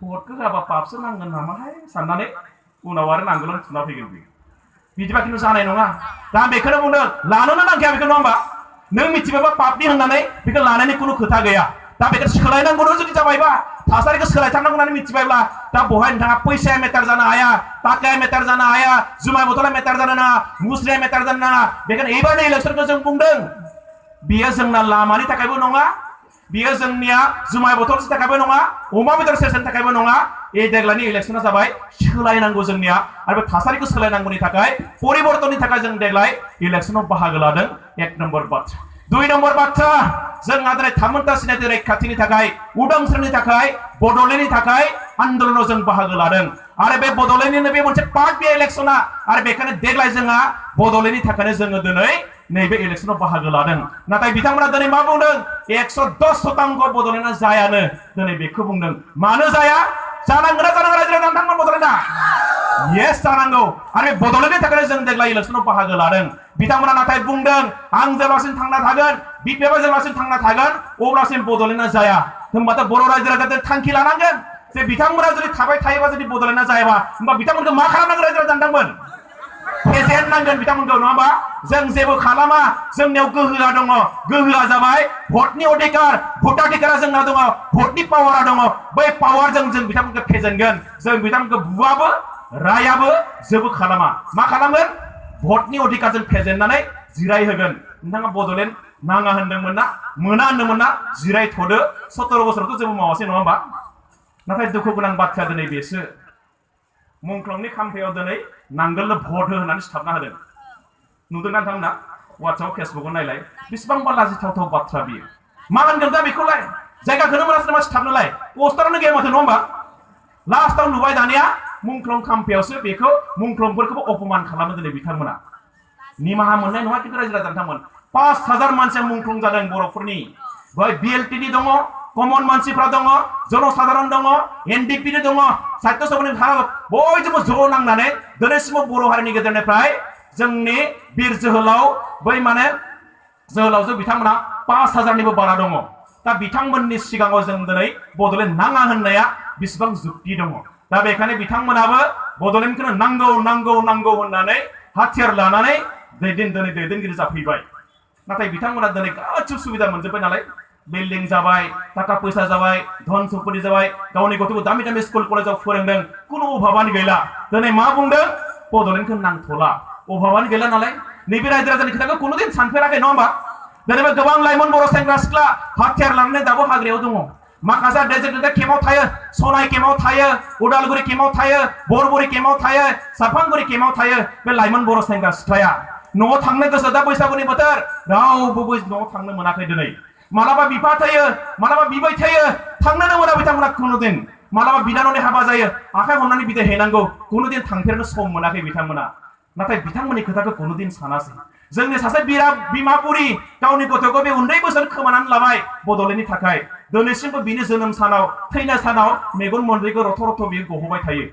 भटखौ होआबा पापसो नांगोन नामाहाय साननानै उनाव आरो नांगोलावनो थुना फैगोन बियो बिदिबा खिन्थु जानाय नङा दा आं बेखौनो बुंदों लानोनो नांखाया बेखौ नङा होमबा नों मिथिबायबा पापनि होननानै बेखौ लानायनि खुनु खोथा गैया दा बेखौ सोलायनांगौनो जुदि जाबायबा थासारिखौ सोलायथारनांगौ होननानै मिथिबायब्ला दा बहाय नोंथाङा फैसाया मेटार जानो हाया टाकाया मेटार जानो हाया जुमाय बथला मेटार जानो नाङा मुस्रिया मेटार जानो नाङा बेखायनो एबारनि इलेक्सनखौ जों बुंदों बियो जोंना लामानि थाखायबो नङा बियो जोंनिया जुमाय बथलनि थाखायबो नङा अमा बेदर सेरसेनि थाखायबो नङा ए देग्लायनि इलेक्सना जाबाय सोलायनांगौ जोंनिया आरो बे थासारिखौ सोलायनांगौनि थाखाय परिबर्तननि थाखाय जों देग्लाय इलेक्सनाव बाहागो लादों एक नम्बर बाथ्रा 2 नम्बर बाथ्रा जोंहा दिनै थामोनथा सिनायथि रैखाथिनि थाखाय उदांस्रिनि थाखाय बड'लेण्डनि थाखाय आन्दोलनाव जों बाहागो लादों आरो बे बड'लेण्डनिनो बे मोनसे पार्ट बे इलेक्सना आरो बेखायनो देग्लाय जोंहा बड'लेण्डनि थाखायनो जोङो दिनै नैबे इलेक्सनाव बाहागो लादों नाथाय बिथांमोना दिनै मा बुंदों 110% बड'लेण्डआ जायानो दिनै बेखौ बुंदों मानो जाया जानांगोना जानांगौ रायजो राजा नोंथांमोन बड'लेण्डआ येस जानांगौ आरो बड'लेण्डनि थाखायनो जों देग्लाय इलेक्सनाव बाहागो लादों बिथांमोना नाथाय बुंदों आं जेब्लासिम थांना थागोन बिपिएफआ जेब्लासिम थांना थागोन अब्लासिम बड'लेण्डआ जाया होनबाथ' बर' रायजो राजाफोरा थांखि लानांगोन जे बिथांमोना जुदि थाबाय थायोबा जुदि बड'लेण्डआ जायाबा होनबा बिथांमोनखौ मा खालामनांगोन रायजो राजा नोंथांमोन फेजेननांगोन बिथांमोनखौ नङा होमबा जों जेबो खालामा जोंनियाव गोहोआ दङ गोहोआ जाबाय भटनि अधिकार भटाधिकारा जोंना दङ भटनि पावारा दङ बै पावारजों जों बिथांमोनखौ फेजेनगोन जों बिथांमोनखौ बुवाबो रायाबो जेबो खालामा मा खालामगोन भटनि अधिकारजों फेजेननानै जिराय होगोन नोंथाङा बडलेण्ड नाङा होनदोंमोन ना मोना होनदोंमोन ना जिरायथ'दो 17 बोसोरावथ' जेबो मावासै नङा होमबा नाथाय दुखु गोनां बाथ्राया दिनै बेसो मुंख्लंनि खाम्फायाव दिनै नांगोलनो भट हो होननानै सिथाबना होदों नुदोंना नोंथांमोना वाट्सआप फेसबुकआव नायलाय बेसेबांबा लाजिथावथाव बाथ्रा बियो मा होनगोन दा बेखौलाय जायगाखौनो मोनासै नामा सिथाबनोलाय पस्टारानो गैया माथो नङा होमबा लास्टआव नुबाय दानिया मुंख्लं खाम्फायावसो बेखौ मुंख्लंफोरखौबो अपमान खालामो दिनै बिथांमोना निमाहा मोननाय नङा खिन्थु रायजो राजा नोंथांमोन 5000 मानसिया मुंख्लं जादों बर'फोरनि बेवहाय बिएलटिनि दङ कमन मानसिफ्रा दङ जनसाधारण दङ एनडिपिनि दङ साहित्य सभानि बयजोंबो ज' नांनानै दिनैसिमाव बर' हारिनि गेजेरनिफ्राय जोंनि बिर जोहोलाव बै माने जोहोलावजो बिथांमोना 5000निबो बारा दङ दा बिथांमोननि सिगाङाव जों दिनै बडलेण्ड नाङा होननाया बेसेबां जुक्ति दङ दा बेखायनो बिथांमोनाबो बडलेण्डखौनो नांगौ नांगौ नांगौ होननानै हाथियार लानानै दैदेनगिरि जाफैबाय नाथाय बिथांमोना दिनै गासिबो सुबिदा मोनजोब्बाय नालाय बिल्डिं जाबाय थाखा फैसा जाबाय धन सम्पत्ति जाबाय गावनि गथ'खौ दामि दामि स्कुल कलेजाव फोरोंदों कुनु अभाबानो गैला दिनै मा बुंदों बडलेण्डखौ नांथ'ला अभाबानो गैला नालाय नैबे रायजो राजानि खोथाखौ कुनुदिन सानफेराखै नङा होमबा दिनैबो गोबां लाइमोन बर' सेंग्रा सिख्ला हाथियार लानानै दाबो हाग्रायाव दङ माखासे डेजिग्नेटेड केम्पआव थायो सनाय केम्पआव थायो उदालगुरि केम्पआव थायो बरबुरि केम्पआव थायो सारफांगुरि केम्पआव थायो बे लाइमोन बर' सेंग्रा सिख्लाया न'आव थांनो गोसो दा बैसागुनि बोथोर रावबो न'आव थांनो मोनाखै दिनै मालाबा बिफा थैयो मालाबा बिबै थैयो थांनोनो मोना बिथांमोना कुनुदिन मालाबा बिनानावनि हाबा जायो आखाइ हमनानै बिदाय हैनांगौ कुनुदिन थांफेरनो सम मोनाखै बिथांमोना नाथाय बिथांमोननि खोथाखौ कुनुदिन सानासै जोंनि सासे बिमा बुरि गावनि गथ'खौ बे उन्दै बोसोर खोमानानै लाबाय बडलेण्डनि थाखाय दिनैसिमबो बिनि जोनोम सानाव थैनाय सानाव मेगन मोनब्रैखौ रथ' रथ' बियो गहोबाय थायो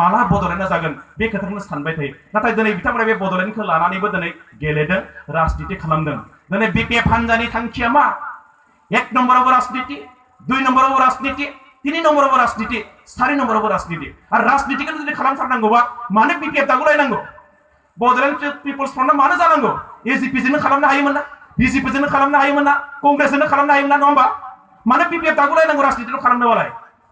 माला बडलेण्डआ जागोन बे खोथाखौनो सानबाय थायो नाथाय दिनै बिथांमोना बे बडलेण्डखौ लानानैबो दिनै गेलेदों राजनिति खालामदों दिनै बिपिएफ हान्जानि थांखिया मा 1 नम्बरावबो राजनिति 2 नम्बरावबो राजनिति 3 नम्बरावबो राजनिति 4 नम्बरावबो राजनिति आरो राजनितिखौ जुदि खालामथारनांगौबा मानो बिपिएफ दागुलायनांगौ बडलेण्ड पिपल्स फ्रन्टआ मानो जानांगौ एजिपिजोंनो खालामनो हायोमोन ना बिजेपिजोंनो खालामनो हायोमोन ना कंग्रेसजोंनो खालामनो हायोमोन ना नङा होमबा मानो बिपिएफ दागुलायनांगौ राजनितिखौ खालामनोबालाय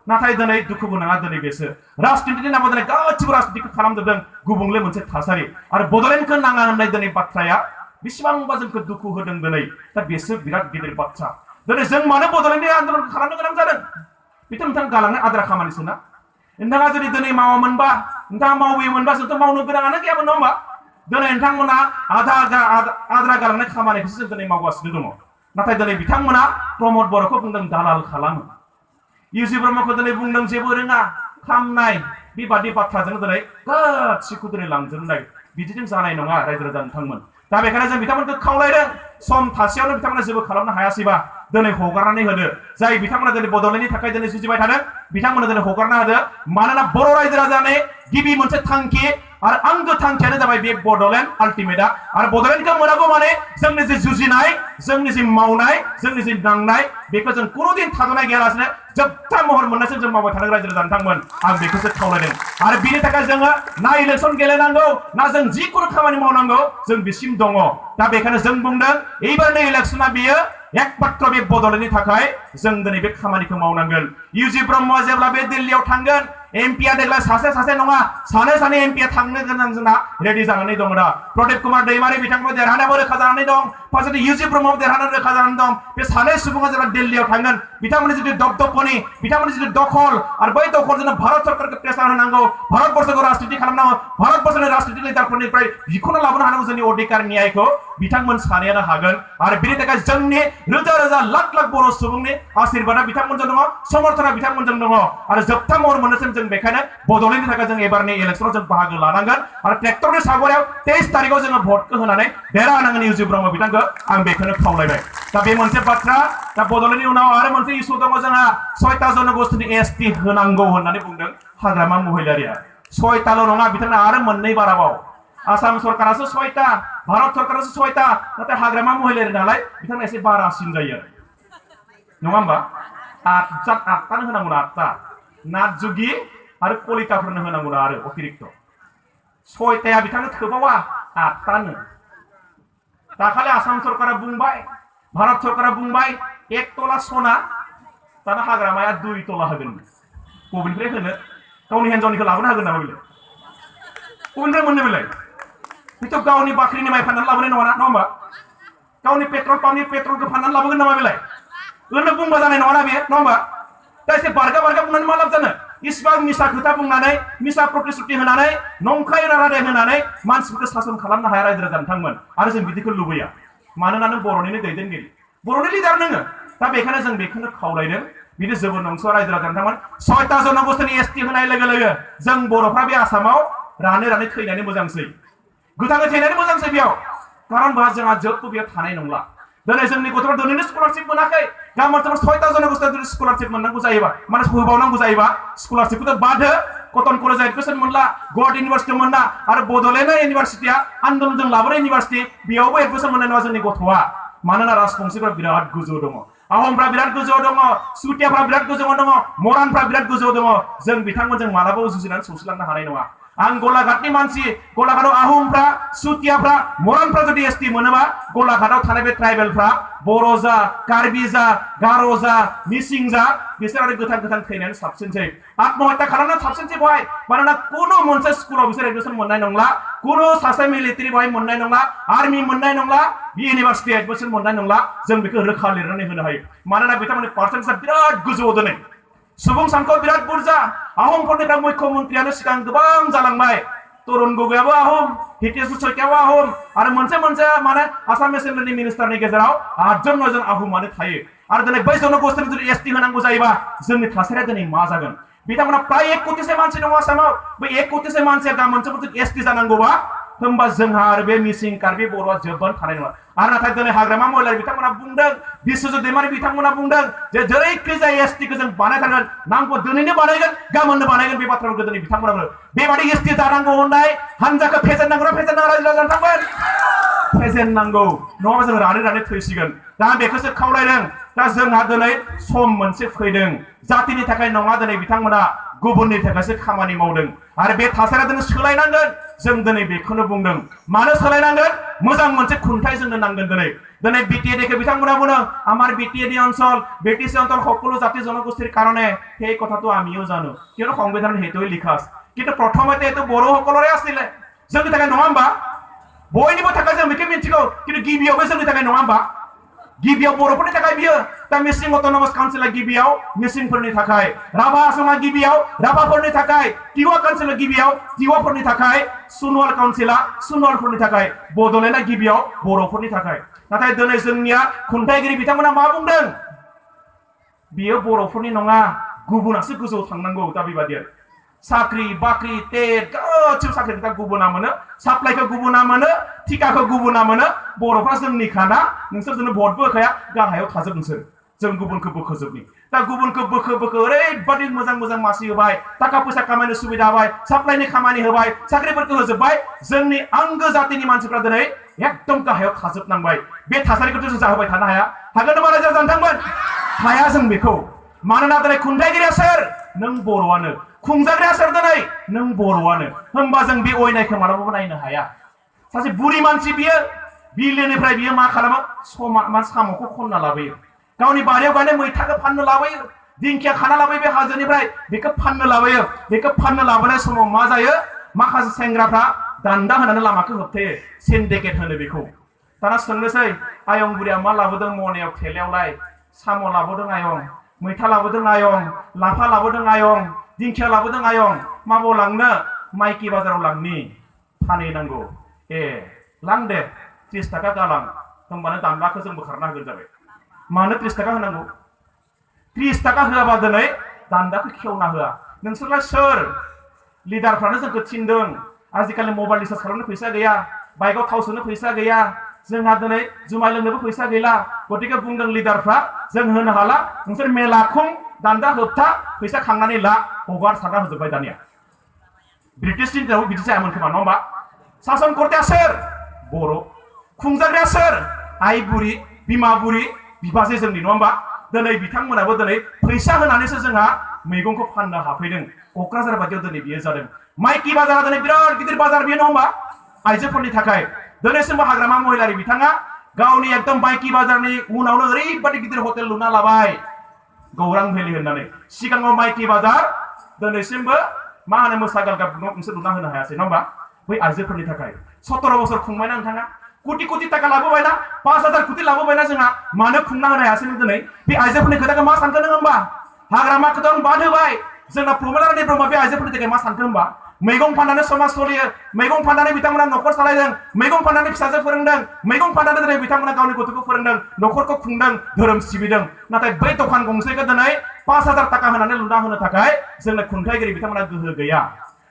नाथाय दिनै दुखु गोनाङा दिनै बेसो राजनितिनि नामाव दिनै गासिबो राजनितिखौ खालामजोबदों गुबुंले मोनसे थासारि आरो बडलेण्डखौ नाङा होननाय दिनै बाथ्राया बेसेबांबा जोंखौ दुखु होदों दिनै दा बेसो बिराद गिदिर बाथ्रा दिनै जों मानो बडलेण्डनि आन्दोलन खालामनो गोनां जादों बेथ' नोंथां गालांनाय आद्रा खामानिसो ना नोंथाङा जुदि दिनै मावामोनबा नोंथाङा मावबोयोमोनबा जोंथ' मावनो गोनाङानो गैयामोन नङा होमबा दिनै नोंथांमोना आद्रा गालांनाय खामानिखौसो जों दिनै मावगासिनो दङ नाथाय दिनै बिथांमोना प्रमद बर'खौ बुंदों दालाल खालामो इउजि ब्रह्मखौ दिनै बुंदों जेबो रोङा खामनाय बेबादि बाथ्राजों दिनै गासिखौ दिनै लांजोबनाय बिदिजों जानाय नङा रायजो राजा नोंथांमोन दा बेखायनो जों बिथांमोनखौ खावलायदों सम थासेयावनो बिथांमोना जेबो खालामनो हायासैबा दिनै हगारनानै होदो जाय बिथांमोना दिनै बडलेण्डनि थाखाय दिनै जुजिबाय थादों बिथांमोना दिनै हगारना होदो मानोना बर' रायजो राजानि गिबि मोनसे थांखि आरो आंगो थांखियानो जाबाय बे बडलेण्ड आल्टिमेटा आरो बडलेण्डखौ मोनागौ माने जोंनि जे जुजिनाय जोंनि जे मावनाय जोंनि जे नांनाय बेखौ जों कुनुदिन थाद'नाय गैयालासेनो जोबथा महर मोननायसिम जों मावबाय थानो रायजो राजा नोंथांमोन आं बेखौसो खावलायदों आरो बिनि थाखाय जोङो ना इलेक्सन गेलेनांगौ ना जों जिखुनु खामानि मावनांगौ जों बिसिम दङ दा बेखायनो जों बुंदों एबारनि इलेक्सना बियो एकमात्र बे बडलेण्डनि थाखाय जों दिनै बे खामानिखौ मावनांगोन इउजि ब्रह्मआ जेब्ला बे दिल्लीयाव थांगोन एमपिआ देग्लाय सासे नङा सानै एमपिआ थांनो गोनां जोंना रेडि जानानै दङ दा प्रदीप कुमार दैमारि बिथांखौ देरहानायाबो रोखा जानानै दं फारसेथिं इउजि ब्रह्मआबो देरहानो रोखा जानानै दं बे सानै सुबुङा जेब्ला दिल्लीयाव थांगोन बिथांमोननि जुदि दबदबनि बिथांमोननि जुदि दखल आरो बै दखलजोंनो भारत सरकारखौ प्रेसार होनांगौ भारतबर्षखौ राजनिति खालामनांगौ भारतबर्षनि राजनिति लिडारफोरनिफ्राय बिखौनो लाबोनो हानांगौ जोंनि अधिकार न्यायखौ बिथांमोन सानैयानो हागोन आरो बेनि थाखाय जोंनि रोजा लाख बर' सुबुंनि आशीर्बादा बिथांमोनजों दङ समर्थना बिथांमोनजों दङ आरो जोबथा महर मोननोसिम जों बेखायनो बडलेण्डनि थाखाय जों एबारनि इलेक्सनाव जों बाहागो लानांगोन आरो ट्रेक्टरनि सागरियाव 23 तारिखआव जोङो भटखौ होनानै देरहानांगोन इउजि ब्रह्म बिथांखौ आं बेखौनो खावलायबाय दा बे मोनसे बाथ्रा दा बडलेण्डनि उनाव आरो मोनसे इसु दङ जोंहा 6टा जनगोष्ठीनि एसटि होनांगौ होननानै बुंदों हाग्रामा महिलारिया 6टाल' नङा बिथांमोना आरो मोननै बाराबाव आसाम सरकारासो 6टा भारत सरकारासो 6टा नाथाय हाग्रामा महिलारि नालाय बिथांमोना एसे बारासिन जायो नङा होमबा 8टानो होनांगौ 8टा नाथ जुगि आरो कलिताफोरनो होनांगौ आरो अतिरिक्त 6टाया बिथांनो थोबावा 8टानो दाखालि आसाम सरकारा बुंबाय भारत सरकारा बुंबाय 1 तला सना दाना हाग्रामाया 2 तला होगोन बबेनिफ्राय होनो गावनि हिन्जावनिखौ लाबोनो हागोन नामा बेलाय बबेनिफ्राय मोननो बेलाय बेथ' गावनि बाख्रिनि माइ फाननानै लाबोनाय नङा ना होमबा गावनि पेट्रल पाम्पनि पेट्रलखौ फाननानै लाबोगोन नामा बेलाय ओरैनो बुंबा जानाय नङा ना बे नङा होमबा दा एसे बारगा बुंनानै मा लाब जानो इसिबां मिसा खोथा बुंनानै मिसा प्रतिश्रुति होनानै नंखाय रादाय होनानै मानसिफोरखौ सासन खालामनो हाया रायजो राजा नोंथांमोन आरो जों बिदिखौ लुबैया मानोना नों बर'निनो दैदेनगिरि बर'नि लिडार नोङो दा बेखायनो जों बेखौनो खावलायदों बिदि जोबोर नंस' रायजो राजा नोंथांमोन 6टा जनगोष्ठीनि एसटि होनाय लोगो लोगो जों बर'फ्रा बे आसामाव रानै थैनानै मोजांसै गोथाङै थैनानै मोजांसै बेयाव कारन बा जोंहा जोबबो बेयाव थानाय नंला दिनै जोंनि गथ'फ्रा दिनैनो स्कलारशिप मोनाखै गाबोन 6टा जनगोष्ठीया स्कलारशिप मोननांगौ जायोबा माने होबावनांगौ जायोबा स्कलारशिपखौथ' बाद हो कटन कलेजाव एडमिसन मोनला गुवाहाटी इउनिभारसिटियाव मोनला आरो बड'लेण्ड इउनिभारसिटिया आन्दोलनजों लाबोनाय इउनिभारसिटि बेयावबो एडमिसन मोननाय नङा जोंनि गथ'आ मानोना राजबंशीफ्रा बिराद गोजौ दङ आहमफ्रा बिराद गोजौ दङ सुतियाफ्रा बिराद गोजौ दङ मरानफ्रा बिराद गोजौ दङ जों बिथांमोनजों मालाबाबो जुजिनानै सौसिलांनो हानाय नङा आं गलाघाटनि मानसि गलाघाटआव आहमफ्रा सुतियाफ्रा मरानफ्रा जुदि एसटि मोनोबा गलाघाटआव थानाय बे ट्राइबेलफ्रा बर' जा कार्बि जा गार' जा मिसिं जा बिसोर आरो गोथां थैनानै साबसिनसै आत्महत्या खालामनानै साबसिनसै बहाय मानोना कुनु मोनसे स्कुलाव बिसोर एडमिसन मोननाय नंला कुनु सासे मिलिटारि बहाय मोननाय नंला आर्मि मोननाय नंला बि इउनिभारसिटि एडमिसन मोननाय नंला जों बेखौ रोखा लिरनानै होनो हायो मानोना बिथांमोननि पार्सेन्टेजआ बिराद गोजौआव दोनै सुबुं सानखोआ बिराद बुरजा आहमफोरनिफ्राय मुख्यमन्त्रियानो सिगां गोबां जालांबाय तरुण गगैयाबो आहम हितेश शइकियाबो आहम आरो मोनसे माने आसाम एसेम्बलिनि मिनिस्टारनि गेजेराव 8 जन 9 जन आहमानो थायो आरो दिनै बै जनगोष्ठीनो जुदि एसटि होनांगौ जायोबा जोंनि थासारिया दिनै मा जागोन बिथांमोना प्राय 1 कोटिसो मानसि दङ आसामाव बै 1 कोटिसो मानसिया गामोनसो एसटि जानांगौबा होमबा जोंहा आरो बे मिसिं कार्बि बर'आ जोबबानो थानाय नङा आरो नाथाय दिनै हाग्रामा महिलारि बिथांमोना बुंदों बिश्वजित दैमारि बिथांमोना बुंदों जे जेरैखिजाया एसटिखौ जों बानायथारगोन नांगौ दिनैनो बानायगोन गाबोननो बानायगोन बे बाथ्राखौ दिनै बिथांमोनाबो बेबादि एसटि जानांगौ होननाय हानजाखौ फेजेननांगौ ना फेजेननाङा रायजो राजा नोंथांमोन फेजेननांगौ नङाबा जों रानै थैसिगोन दा बेखौसो खावलायदों दा जोंहा दिनै सम मोनसे फैदों जातिनि थाखाय नङा दिनै बिथांमोना गुबुननि थाखायसो खामानि मावदों आरो बे थासारिया दिनै सोलायनांगोन जों दिनै बेखौनो बुंदों मानो सोलायनांगोन मोजां मोनसे खुंथाय जोंनो नांगोन दिनै বিটিএডিকে বিথাংমনা বুনো আমার বিটিএডি অঞ্চল বিটিসি অঞ্চল সকলো জাতি জনগোষ্ঠীর কারণে সেই কথাটো আমিও জানো কিয়নো সংবিধানত হেতুই লিখা আছে কিন্তু প্রথমতে এটো বড় সকলৰে আছিল जोंनि थाखाय नङा होमबा बयनिबो थाखाय जों बेखौ मिथिगौ কিন্তু गिबियावबो जोंनि थाखाय नङा होमबा गिबियाव बर'फोरनि थाखाय बियो दा मिसिं अट'नमास काउन्सिला गिबियाव मिसिंफोरनि थाखाय राभा आसामा गिबियाव राभाफोरनि थाखाय तिवा काउन्सिला गिबियाव तिवाफोरनि थाखाय सुनवाल काउन्सिला सुनवालफोरनि थाखाय बड'लेण्डआ गिबियाव बर'फोरनि थाखाय नाथाय दिनै जोंनिया खुंथायगिरि बिथांमोना मा बुंदों बियो बर'फोरनि नङा गुबुनासो गोजौआव थांनांगौ दा बेबादि साख्रि बाख्रि टेट गासिबो साख्रिखौ गुबुना मोनो साप्लाइखौ गुबुना मोनो टिकाखौ गुबुना मोनो बर'फ्रा जोंनि खाना नोंसोर जोंनो भटबो होखाया गाहायाव थाजोब नोंसोर जों गुबुनखौ बोखोजोबनि दा गुबुनखौ बोखो ओरैबादि मोजां मासि होबाय थाखा फैसा खामायनो सुबिदा होबाय साप्लाइनि खामानि होबाय साख्रिफोरखौ होजोबबाय जोंनि आंगो जातिनि मानसिफ्रा दिनै एकदम गाहायाव थाजोबनांबाय बे थासारिखौथ' जों जाहोबाय थानो हाया हागोन नामा रायजो राजा नोंथांमोन हाया जों बेखौ मानोना दिनै खुंथायगिरिया सोर नों बर'आनो खुंजाग्राया सोर दिनै नों बर'आनो होमबा जों बे अयनायखौ मालाबाबो नायनो हाया सासे बुरि मानसि बियो बिलोनिफ्राय बियो मा खालामो साम'खौ खनना लाबोयो गावनि बारियाव गायनाय मैथाखौ फाननो लाबोयो दिंखिया खाना लाबोयो बे हाजोनिफ्राय बेखौ फाननो लाबोयो बेखौ फाननो लाबोनाय समाव मा जायो माखासे सेंग्राफ्रा दान्दा होनानै लामाखौ होबथायो सिन्डिकेट होनो बेखौ दाना सोंनोसै आयं बुरिया मा लाबोदों मनायाव थेलायावलाय साम' लाबोदों आयं मैथा लाबोदों आयं लाफा लाबोदों आयं दिंखिया लाबोदों आयं माबाव लांनो माइकी बाजाराव लांनि फानहैनांगौ ए लां दे 30 थाखा गालां होमबानो दान्दाखौ जों बोखारना होगोन जाबाय मानो 30 थाखा होनांगौ 30 थाखा होआबा दिनै दान्दाखौ खेवना होआ नोंसोरलाय सोर लिडारफ्रानो जोंखौ थिनदों आजिखालि मबाइल रिचार्ज खालामनो फैसा गैया बाइकआव थाव सोनो फैसा गैया जोंहा दिनै जुमाय लोंनोबो फैसा गैला गतिके बुंदों लिडारफ्रा जों होनो हाला नोंसोर मेला खुं दान्दा होबथा फैसा खांनानै ला हगार सारना होजोबबाय दानिया ब्रिटिशनि दिनाव बिदि जायामोन खोमा नङा होमबा सासन कर्ताया सोर बर' खुंजाग्राया सोर आइ बुरि बिमा बुरि बिबाजै जोंनि नङा होमबा दिनै बिथांमोनाबो दिनै फैसा होनानैसो जोंहा मैगंखौ फाननो हाफैदों क'क्राझार बायदियाव दिनै बियो जादों माइकी बाजारा दिनै बिराद गिदिर बाजार बियो नङा होमबा आइजोफोरनि थाखाय दिनैसिमबो हाग्रामा महिलारि बिथाङा गावनि एकदम माइकी बाजारनि उनावनो ओरैबायदि गिदिर हटेल लुना लाबाय गौरां भेलि होननानै सिगाङाव माइकी बाजार दिनैसिमबो मा होनो मोसागालगा मोनसे लुना होनो हायासै नङा होमबा बै आइजोफोरनि थाखाय 17 बोसोर खुंबायना नोंथाङा कोटि कोटि टाका लाबोबायना 5000 कोटि लाबोबायना जोंहा मानो खुंना होनो हायासै दिनै बे आइजोफोरनि खोथाखौ मा सानखो नों होमबा हाग्रामाखौ दं बाद होबाय जोंना प्रमोद रानी ब्रह्म बे आइजोफोरनि थाखाय मा सानखो होमबा मैगं फाननानै समाज सलियो मैगं फाननानै बिथांमोना न'खर सालायदों मैगं फाननानै फिसाजो फोरोंदों मैगं फाननानै दिनै बिथांमोना गावनि गथ'खौ फोरोंदों न'खरखौ खुंदों धोरोम सिबिदों नाथाय बै दखान गंसेखौ दिनै 5000 टाका होनानै लुना होनो थाखाय जोंनो खुंथायगिरि बिथांमोना गोहो गैया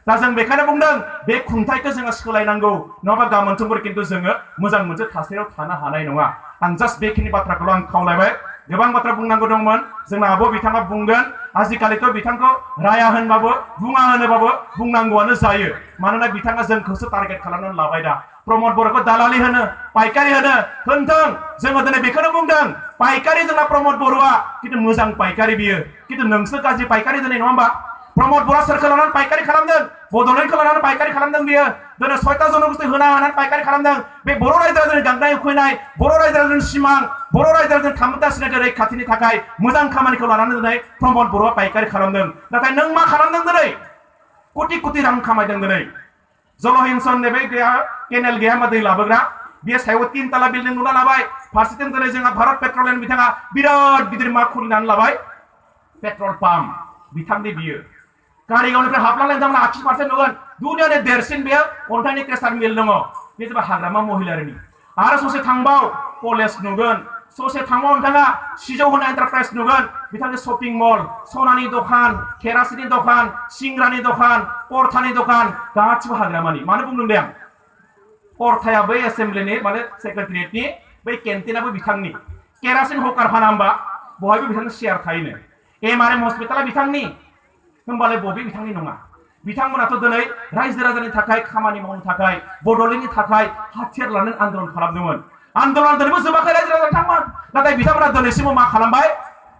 दा जों बेखायनो बुंदों बे खुंथायखौ जोङो सोलायनांगौ नङाबा गाबोन समफोर खिन्थु जोङो मोजां मोनसे थासारियाव थानो हानाय नङा आं जास्ट बेखिनि बाथ्राखौल' आं खावलायबाय गोबां बाथ्रा बुंनांगौ दंमोन जोंना आब' बिथाङा बुंगोन आजिखालिथ' बिथांखौ राया होनबाबो बुङा होनोबाबो बुंनांगौआनो जायो मानोना बिथाङा जोंखौसो टारगेट खालामनानै लाबाय दा प्रमोद बर'खौ दालालि होनो पाइकारि होनो होनथों जोङो दिनै बेखौनो बुंदों पाइकारि जोंना प्रमोद बर'आ खिन्थु मोजां पाइकारि बियो खिन्थु नोंसोर गाज्रि पाइकारि दिनै नङा होमबा प्रमोद बर'आ सोरखौ लानानै पाइकारि खालामदों बड'लेण्डखौ लानानै पाइकारि खालामदों बियो दिनै 6टा जनगोष्ठी होनानै पाइकारि खालामदों बे बर' रायजोआ गांनाय उखैनाय बर' रायजोआ सिमां बर' रायजोआ थामथा सिनायथि रैखाथिनि थाखाय मोजां खामानिखौ लानानै दिनै प्रमोद बर'आ पाइकारि खालामदों नाथाय नों मा खालामदों दिनै कोटि कोटि रां खामायदों दिनै जलहिंसन बे गैया केनेल गैया मा दै लाबोग्रा बे सायाव 3 तला बिल्डिं लुना लाबाय फारसेथिं दिनै जोंहा भारत पेट्रलियाम बिथाङा बिराद गिदिर मा खुलिनानै लाबाय पेट्रल पाम्प बिथांनि बियो कारिगावनिफ्राय हाबलांनाय नोंथांमोना 80% नुगोन दुनियानि देरसिन बेयो अन्थाइनि क्रेसार मिल दङ बे जाबाय हाग्रामा महिलारिनि आरो ससे थांबाव कलेज नुगोन ससे थांबाव नोंथाङा सिजौ होना एन्टारप्राइज नुगोन बिथांनि शपिं मल सनानि दखान केरासिननि दखान सिंग्रानि दखान परथानि दखान गासिबो हाग्रामानि मानो बुंदों दे आं परथाया बै एसेम्ब्लिनि माने सेक्रेटारियेटनि बै केन्टिनाबो बिथांनि केरासिन हकार फाना होमबा बहायबो बिथांनि शेयार थायोनो एमआरएम हस्पिटाला बिथांनि होमबालाय बबे बिथांनि नङा बिथांमोनाथ' दिनै रायजो राजानि थाखाय खामानि मावनो थाखाय बड'लेण्डनि थाखाय हाथियार लानानै आन्दोलन खालामदोंमोन आन्दोलन दिनैबो जोबाखै रायजो राजा बिथांमोन नाथाय बिथांमोना दिनैसिमबो मा खालामबाय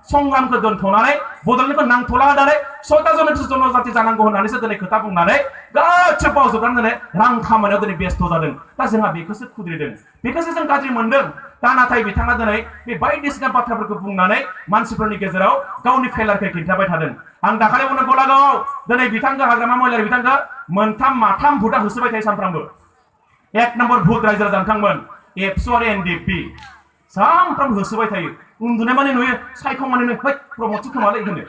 संग्रामखौ दोनथ'नानै बड'लेण्डखौ नांथ'ला होनानै 6टा जनजाति जानांगौ होननानैसो दिनै खोथा बुंनानै गासिबो बावजोबनानै दिनै रां खामायनायाव दिनै बेस्थ' जादों दा जोंहा बेखौसो खुद्रिदों बेखौसो जों गाज्रि मोनदों दा नाथाय बिथाङा दिनै बे बायदिसिना बाथ्राफोरखौ बुंनानै मानसिफोरनि गेजेराव गावनि फेलारखौ खिन्थाबाय थादों आं दाखालि बुंनो गलागावआव दिनै बिथांखौ हाग्रामा महिलारि बिथांखौ माथाम भुटा होसोबाय थायो सानफ्रामबो 1 नम्बर भुट रायजो राजा नोंथांमोन एबसु आरो एनडिएफबि सानफ्रामबो होसोबाय थायो उन्दुनाय माने नुयो सायख'माने नुयो प्रमोदसो खोमालै होनो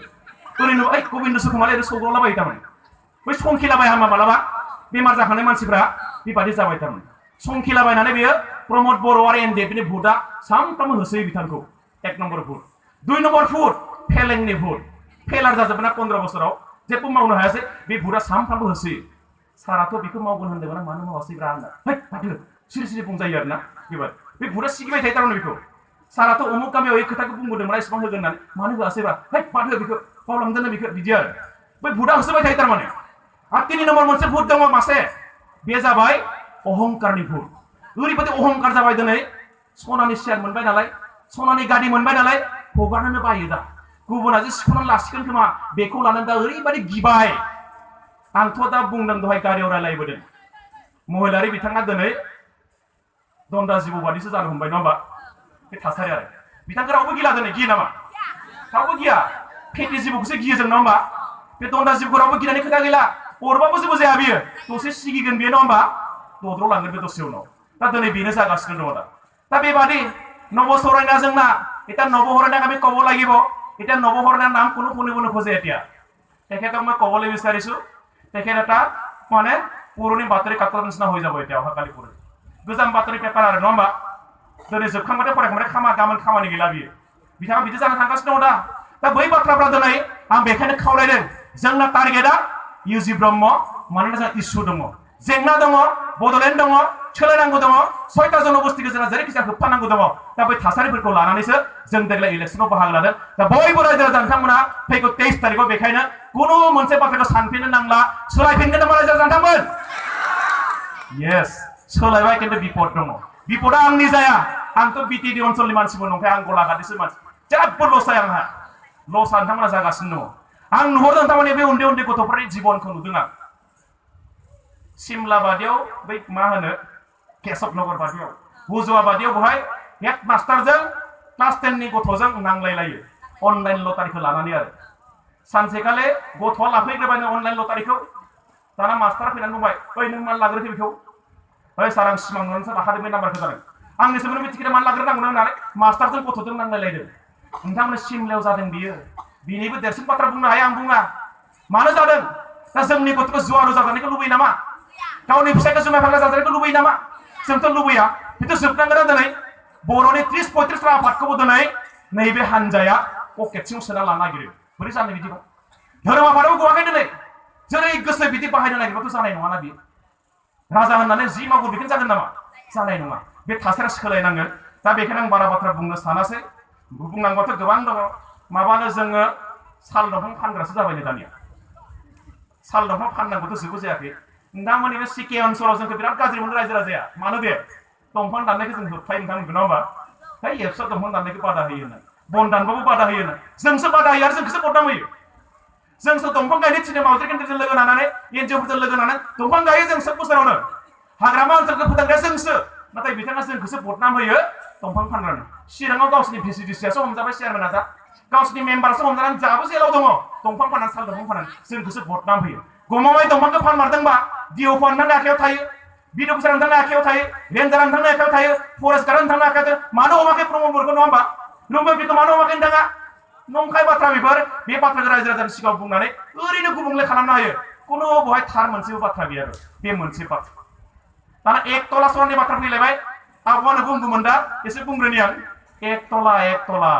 ओरैनो गबिन्दसो खोमालै ओरैनो सौग्रावलाबायो थारमाने बै संखिलाबाय हामा मालाबा बेमार जाखानाय मानसिफ्रा बेबादि जाबाय थारमाने संखिलाबायनानै बेयो प्रमोद बर' आरो एनडिएफबिनि भुटआ सानफ्रामबो होसोयो बिथांखौ 1 नम्बर भुट 2 नम्बर भुट फेलेंनि भुट फेलार जाजोबना 15 बोसोराव जेबो मावनो हायासै बे भुटआ सानफ्रामबो होसोयो साराथ' बेखौ मावगोन होनदोंमोन मानो मावासैब्रा आंना माथो सिरि सिरि बुंजायो आरोना बे भुटआ सिगिबाय थायो थारमाने बेखौ साराथ' अमुक गामियाव এই खोथाखौ बुंबोदोंमोन इसेबां होगोन होननानै मानो होआसैब्रा माथो बेखौ बावलांदोंनो बेखौ बिदि आरो बै भुटआ होसोबाय थायो थारमाने आरो 3 नम्बर मोनसे भुट दङ मासे बे जाबाय अहंकारनि भुट ओरैबायदि अहंकार जाबाय दिनै सनानि शेयार मोनबाय नालाय सनानि गारि मोनबाय नालाय हगारनोनो बायो दा गुबुना जे सिख'नानै लासिगोन खोमा बेखौ लानानै दा ओरैबायदि गिबाय आंथ' दा बुंदों दहाय गारियाव रायलायबोदों महिलारि बिथाङा दिनै दन्दा जिबौ बादिसो जानो हमबाय नङा होमबा बे थासारि आरो बिथांखौ रावबो गिला दिनै गियो नामा रावबो गिया फेटि जिबौखौसो गियो जों नङा होमबा बे दन्दा जिबौखौ रावबो गिनायनि खोथा गैला अरबाबो जेबो जाया बियो दसे सिगिगोन बियो नङा होमबा दद्र'लांगोन बे दसे उनाव दा दिनै बेनो जागासिनो दङ दा बेबादि নবচৰাইনা जोंना এটা নবহৰণাক আমি ক'ব লাগিব এটা নবহৰণাৰ নাম কোনো শুনিব নোখোজে এতিয়া তেখেতক মই ক'বলৈ বিচাৰিছো তেখেত এটা মানে পুৰণি বাতৰি কাকতৰ নিচিনা হৈ যাব এতিয়া অহাকালি পুৰণি गोजाम बातरि पेपार आरो नङा होमबा दिनै जोबखांबाथाय फरायखांबाथाय गाबोन खामानि गैला बियो बिथाङा बिदि जानो थांगासिनो दङ दा बै बाथ्राफ्रा दिनै आं बेखायनो खावलायदों जोंना टारगेटआ इउजि ब्रह्म मानोना जोंहा इसु दङ जेंना दङ बड'लेण्ड दङ सोलायनांगौ दङ 6टा जनगोष्ठीखौ जोंहा जेरैखिजाया होबथानांगौ दङ दा बै थासारिफोरखौ लानानैसो जों देग्लाय इलेक्सनाव बाहागो लादों दा बयबो रायजो राजा नोंथांमोना फैगौ 23 तारिखआव बेखायनो कुनु मोनसे बाथ्राखौ सानफिननो नांला सोलायफिनगोन नामा रायजो राजा नोंथांमोन येस सोलायबाय खिन्थु बिपद दङ बिपदा आंनि जाया आंथ' बिटिडि ओनसोलनि मानसिबो नंखाय आं गलाघाटनिसो मानसि जेबो लस जाया आंहा लसआ नोंथांमोना जागासिनो दङ आं नुहरदों थारमाने बे उन्दै उन्दै गथ'फोरनि जिबनखौ नुदों आं सिमला बादियाव बै मा होनो केशब नगर बादियाव हुजुवा बादियाव बहाय हेड मास्टारजों क्लास 10 नि गथ'जों नांलायलायो अनलाइन लटारिखौ लानानै आरो सानसेखालि गथ'आ लाफैग्रोबायनो अनलाइन लटारिखौ दाना मास्टारा फैनानै बुंबाय ओइ नों मानो लाग्रोखो बेखौ ओइ सार आं सिमां नुनानैसो लाखादों बे नाम्बारखौ जादों आंनि सोमोन्दै मिथिगोन मानो लाग्रोनांगौ होननानै मास्टारजों गथ'जों नांलायलायदों नोंथांमोन सिमलायाव जादों बियो बिनिबो देरसिन बाथ्रा बुंनो हाया आं बुङा मानो जादों दा जोंनि गथ'खौ जुवा रुजा जानायखौ लुबैयो नामा गावनि फिसायखौ जुमाय फाग्ला जाजानायखौ लुबैयो नामा जोंथ' लुबैया खिन्थु जोबनांगोन दिनै बर'नि 30-35 आफादखौबो दिनै नैबे हानजाया पकेट सिङाव सोना लानो नागिरो बोरै जानो बिदिबा धोरोम आफादाबो गवाखै दिनै जेरै गोसो बिदि बाहायनो नागिरबाथ' जानाय नङाना बियो राजा होननानै जि मावगौ बेखौनो जागोन नामा जानाय नङा बे थासारिया सोलायनांगोन दा बेखायनो आं बारा बाथ्रा बुंनो सानासै बुंनांगौआथ' गोबां दङ माबानो जोङो साल दंफां फानग्रासो जाबायनो दानिया साल दंफां फाननांगौथ' जोबो जायाखै नोंथांमोननि बे सिके ओनसोलाव जोंखौ बिराद गाज्रि मोनो रायजो राजाया मानो दे दंफां दाननायखौ जों होबथायो नोंथांमोनखौ नङा होमबा है एबसा दंफां दाननायखौ बादा होयो होनना बन दानबाबो बादा होयो होनना जोंसो बादा होयो आरो जोंखौसो बदनाम होयो जोंसो दंफां गायनो थिनो मावजि केन्द्रजों लोगो नांनानै एनजिअफोरजों लोगो नांनानै दंफां गायो जों सोब बोसोरावनो हाग्रामा ओनसोलखौ फोथांग्राया जोंसो नाथाय बिथाङा जोंखौसो बदनाम होयो दंफां फानग्रानो चिराङाव गावसिनि भिसिडिसियासो हमजाबाय चेयारमेना दा गावसिनि मेम्बारासो हमजानानै जाबो जेलाव दङ दंफां फाननानै साल दंफां फाननानै जोंखौसो बदनाम होयो गमामाय दंफांखौ फानमारदोंबा डिअफा नोंथांनि आखायाव थायो बिडिअफिसार नोंथांनि आखायाव थायो रेन्जारा नोंथांनि आखायाव थायो फरेस्ट गार्डआ नोंथांनि आखायाव थायो मानो हमाखै प्रम'टफोरखौ नङा होमबा रुमफोरखौ मानो हमाखै नोंथाङा नंखाय बाथ्रा बेफोर बे बाथ्राखौ रायजो राजानि सिगाङाव बुंनानै ओरैनो गुबुंले खालामनो हायो खुनु बहाय थार मोनसेबो बाथ्रा गैया बे मोनसे बाथ्रा दाना 1 तला सनानि बाथ्रा फैलायबाय आबहावानो बुंगौमोन दा एसे बुंग्रोनि आं 1 तला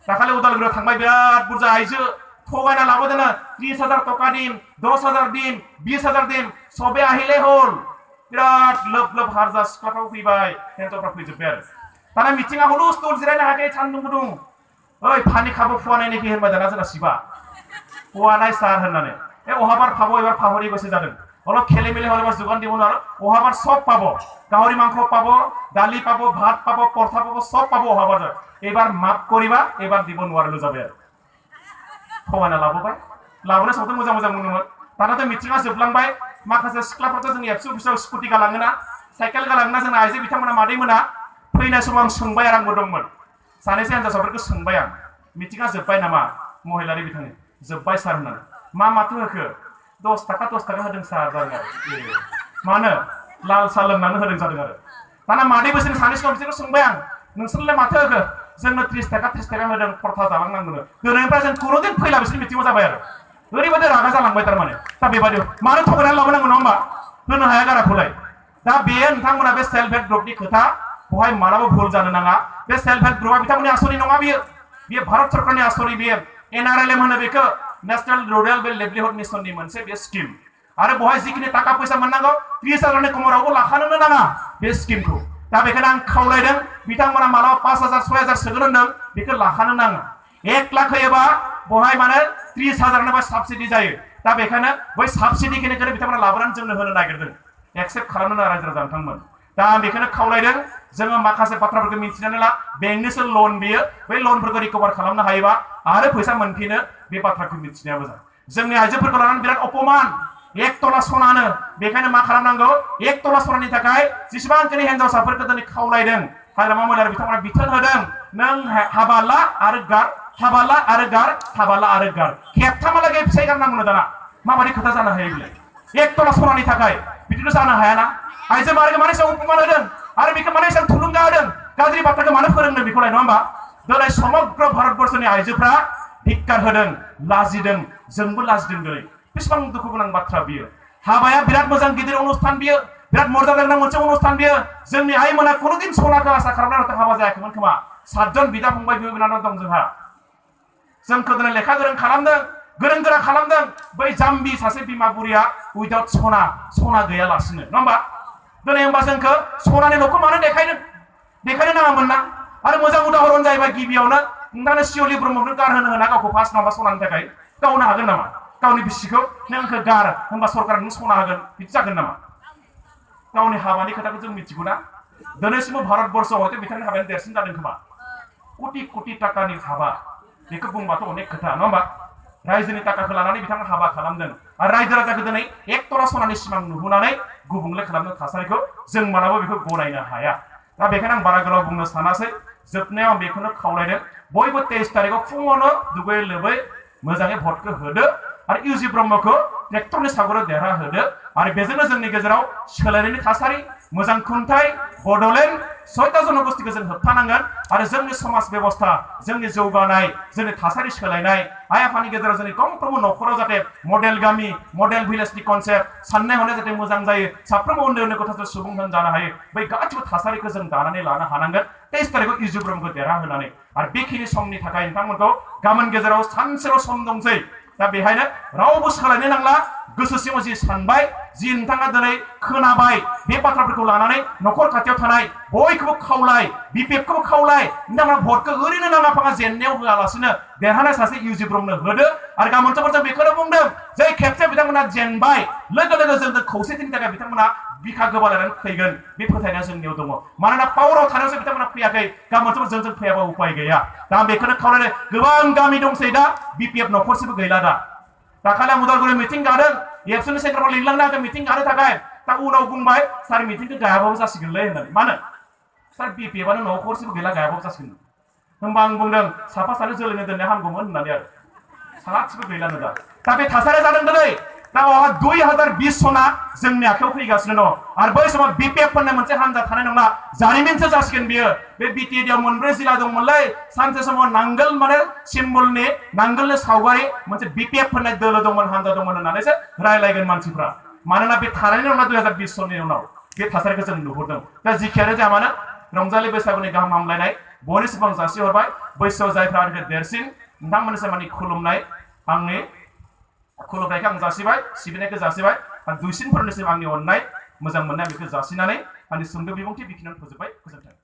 दाखालि उदालगुरियाव थांबाय बिराद बुरजा आइजो थगायना लाबोदोंनो 30,000 टका दिन 10,000 दिन 20,000 दिन सबे আহিলে হল बिराद लोब हारजा सिख्लाफ्राव फैबाय हिन्जावफ्रा फैजोब्बाय आरो दाना मिथिङा हुलुस्थुल जिरायनो हायाखै सान्दुं गुदुं ओइ फानि खाबो फुवानायनिखि होनबाय दाना जोंना सिबा फुवानाय सार होननानै अहाबार फाबो एबार फाहरि गोसो जादों অলপ খেলে মেলে হলে এবার যোগান দিব না ওহাবার সব পাবো গাহরি মাংস পাবো ডালি পাবো ভাত পাবো পরথা পাবো সব পাবো ওহাবার এবার মাপ করিবা এবার দিব নোয়ারলো যাবে আর খওয়ানা লাবোबाय लाबोनो सावथुन मोजां मोनोमोन दानाथ' मिथिङा जोबलांबाय माखासे सिख्लाफ्राथ' जोंनि एबसु अफिसाव स्कुटि गालाङोना साइकेल गालाङोना जोंना आइजो बिथांमोना मादैमोना फैनाय समाव आं सोंबाय आरो आंबो दंमोन सानैसो हिन्जावसाफोरखौ सोंबाय आं मिथिङा जोब्बाय नामा महिलारि बिथांनि जोब्बाय सार होननानै माथो होखो 10 थाखा होदों सार जादों आरो मानो लाल साह लोंनानै होदों जादों आरो दाना मादै बोसोरनि सानै सिगां बिसोरखौ सोंबाय आं नोंसोरलाय माथो होखो जोंनो 30 थाखा होदों खरथा जालांनांगौनो दिनैनिफ्राय जों खुनुदिन फैला बिसोरनि मिथिङाव जाबाय आरो ओरैबायदि रागा जालांबाय थारमाने दा बेबायदि मानो थगायनानै लाबोनांगौ नङा होमबा होनो हाया गाराखौलाय दा बे नोंथांमोना बे सेल्फ हेल्प ग्रुपनि खोथा बहाय मालाबा भुल जानो नाङा बे सेल्फ हेल्प ग्रुपआ बिथांमोननि आसनि नङा बियो भारत सरकारनि आसनि बियो एनआरएलएम होनो बेखौ नेशनेल रुराल लाइवलीहुड मिशननि मोनसे बे स्किम आरो बहाय जिखिनि थाखा फैसा मोननांगौ 30,000 नि खमरावबो लाखानोनो नाङा बे स्किमखौ दा बेखायनो आं खावलायदों बिथांमोना मालाबा 5,000 6,000 सोगोन होनदों बेखौ लाखानो नाङा 1 लाख होयोबा बहाय माने 30,000 बा साबसिडि जायो दा बेखायनो बै साबसिडिखौनो बिथांमोना लाबोनानै जोंनो होनो नागिरदों एक्सेप्ट खालामनो नाङा रायजो राजा नोंथांमोन दा आं बेखौनो खावलायदों जोङो माखासे बाथ्राफोरखौ मिथिनानै ला बेंकनिसो लन बियो बै लनफोरखौ रिकभार खालामनो हायोबा आरो फैसा मोनफिनो बे बाथ्राखौ मिथिनाया मोजां जोंनि आइजोफोरखौ लानानै बिराद अपमान 1 तला सनानो बेखायनो मा खालामनांगौ 1 तला सनानि थाखाय जेसेबांखिनि हिन्जावसाफोरखौ दिनै खावलायदों हाग्रामा महिलारि बिथांमोना बिथोन होदों नों हाबा ला आरो गार हाबा ला आरो गार हाबा ला आरो गार खेबथामालागै फिसाइ गारनांगौनो दाना माबायदि खोथा जानो हायो बिलाय 1 तला सनानि थाखाय बिदिथ' जानो हायाना आइजो माहारिखौ मानो एसेबां अपमान होदों आरो बेखौ मानो एसेबां थुलुंगा होदों गाज्रि बाथ्राखौ मानो फोरोंदों बेखौलाय नङा होमबा दिनै समग्र भारतबर्षनि आइजोफ्रा धिक्कार होदों लाजिदों जोंबो लाजिदों दिनै बेसेबां दुखु गोनां बाथ्रा बियो हाबाया बिराद मोजां गिदिर अनुस्थान बियो बिराद मर्यादा गोनां मोनसे अनुस्थान बियो जोंनि आइमोना कुनुदिन सनाखौ आसा खालामनानै हाबा जायाखैमोन खोमा 7 जन बिदा फंबाय बिब' बिनानाव दं जोंहा जोंखौ दिनै लेखा गोरों खालामदों गोरों गोरा खालामदों बै जाम्बि सासे बिमा बुरिया उइदाउट सना गैयालासिनो नङा होमबा दिनै होमबा जोंखौ सनानि न'खौ मानो देखायनो नाङामोन ना आरो मोजां उदाहरन जाहैबाय गिबियावनो नोंथांनो शिवलि ब्रह्मखौ गारहोनो होना गावखौ फार्स्ट नङाबा सनानि थाखाय गावनो हागोन नामा गावनि बिसिखौ नोंखौ गार होनबा सरकार नों सना होगोन बिदि जागोन नामा गावनि हाबानि खोथाखौ जों मिथिगौ ना दिनैसिमबो भारतबर्षआव हयथ' बिथांनि हाबायानो देरसिन जादों खोमा कोटि टाकानि हाबा बेखौ बुंबाथ' अनेक खोथा नङा होमबा रायजोनि टाकाखौ लानानै बिथाङा हाबा खालामदों आरो रायजो राजाखौ दिनै एक तला सनानि सिमां नुहोनानै गुबुंले खालामनो थासारिखौ जों मालाबा बेखौ गनायनो हाया। दा बेखायनो आं बारा गोलाव बुंनो सानासै, जोबनायाव आं बेखौनो खावलायदों बयबो 23 तारिखआव फुङावनो दुगै लोबै मोजाङै भटखौ होदो आरो इउजि ब्रह्मखौ ट्रेक्टरनि सागराव देरहाहोदो आरो बेजोंनो जोंनि गेजेराव सोलायनायनि थासारि, मोजां खुंथाय, बड'लेण्ड 6टा जनगोष्ठीखौ जों होबथानांगोन आरो जोंनि समाज बेबस्था, जोंनि जौगानाय, जोंनि थासारि सोलायनाय, आइ आफानि गेजेराव जोंनि गंफ्रोमबो न'खराव जाहाथे मडेल गामि, मडेल भिलेजनि कनसेप्ट, साननाय हनाय जाहाथे मोजां जायो, साफ्रोमबो उन्दै उन्दै गथ'फोर सुबुं जानो हायो, बै गासिबो थासारिखौ जों दानानै लानो हानांगोन 23 तारिखआव इउजि ब्रह्मखौ देरहाहोनानै। आरो बेखिनि समनि थाखाय नोंथांमोनखौ गाबोन गेजेराव सानसेल' सम दंसै। दा बेहायनो रावबो सोलायनो नांला, गोसो सिङाव जि सानबाय, जि नोंथाङा दिनै खोनाबाय, बे बाथ्राफोरखौ लानानै न'खर खाथियाव थानाय बयखौबो खावलाय, बिपिएफखौबो खावलाय, नोंथांमोना भटखौ ओरैनो नाङा फाङा जेननायाव होआलासिनो देरहानाय सासे इउजि ब्रह्मनो होदो। आरो गाबोन जों बेखौनो बुंदों जै खेबसे बिथांमोना जेनबाय लोगो लोगो जों खौसेथिनि थाखाय बिथांमोना बिखा गोबालायनानै फैगोन, बे फोथायनाया जोंनियाव दङ। मानोना पावाराव थानायावसो बिथांमोना फैयाखै, गाबोन जों फैयाबा उपाय गैया। दा आं बेखौनो खावलायदों, गोबां गामि दंसै दा, बिपिएफ न'खरसेबो गैला दा। दाखालि आं उदालगुरि मिटिं गादों, एबसुनि सेन्टाराव लिंलांनो हागोन मिटिं गानो थाखाय। दा उनाव बुंबाय सार मिटिंखौ गायाबाबो जासिगोनलै होननानै। मानो? सार बिपिएफआनो न'खरसेबो गैला, गायाबाबो जासिगोन। होमबा आं बुंदों साफा सानै जोलैनो दोननाया हामगौमोन होननानै आरो सासेबो गैलानो दा। दा बे थासारिया जादों दिनै। दा 2020 सना जोंनि आखायाव फैगासिनो दङ आरो बै समाव बिपिएफ होननाय मोनसे हान्जा थानाय नंला, जारिमिनसो जासिगोन बियो। बे बिटिएडिआव 4 जिल्ला दंमोनलै, सानसे समाव नांगोल माने सिम्बलनि नांगोलनि सावगारि मोनसे बिपिएफ होननाय दोलो दंमोन, हान्जा दंमोन होननानैसो रायलायगोन मानसिफ्रा। मानोना बे थानायनि नंला 2020 सननि उनाव बे थासारिखौ जों नुहुरदों। दा जिखियानो जाया मानो रंजालि बैसागुनि गाहाम हामलायनाय बयनिसिम आं जासिहरबाय। बैसोआव जायफ्रा आंनिफ्राय देरसिन नोंथांमोननिसिम आंनि खुलुमनाय, आंनि खुलुमनायखौ आं जासिबाय, सिबिनायखौ जासिबाय। आं दुइसिनफोरनिसिम आंनि अननाय, मोजां मोननाय बेखौ जासिनानै आंनि सुंद' बिबुंथि बेखिनियावनो फोजोबबाय। गोजोन्थों।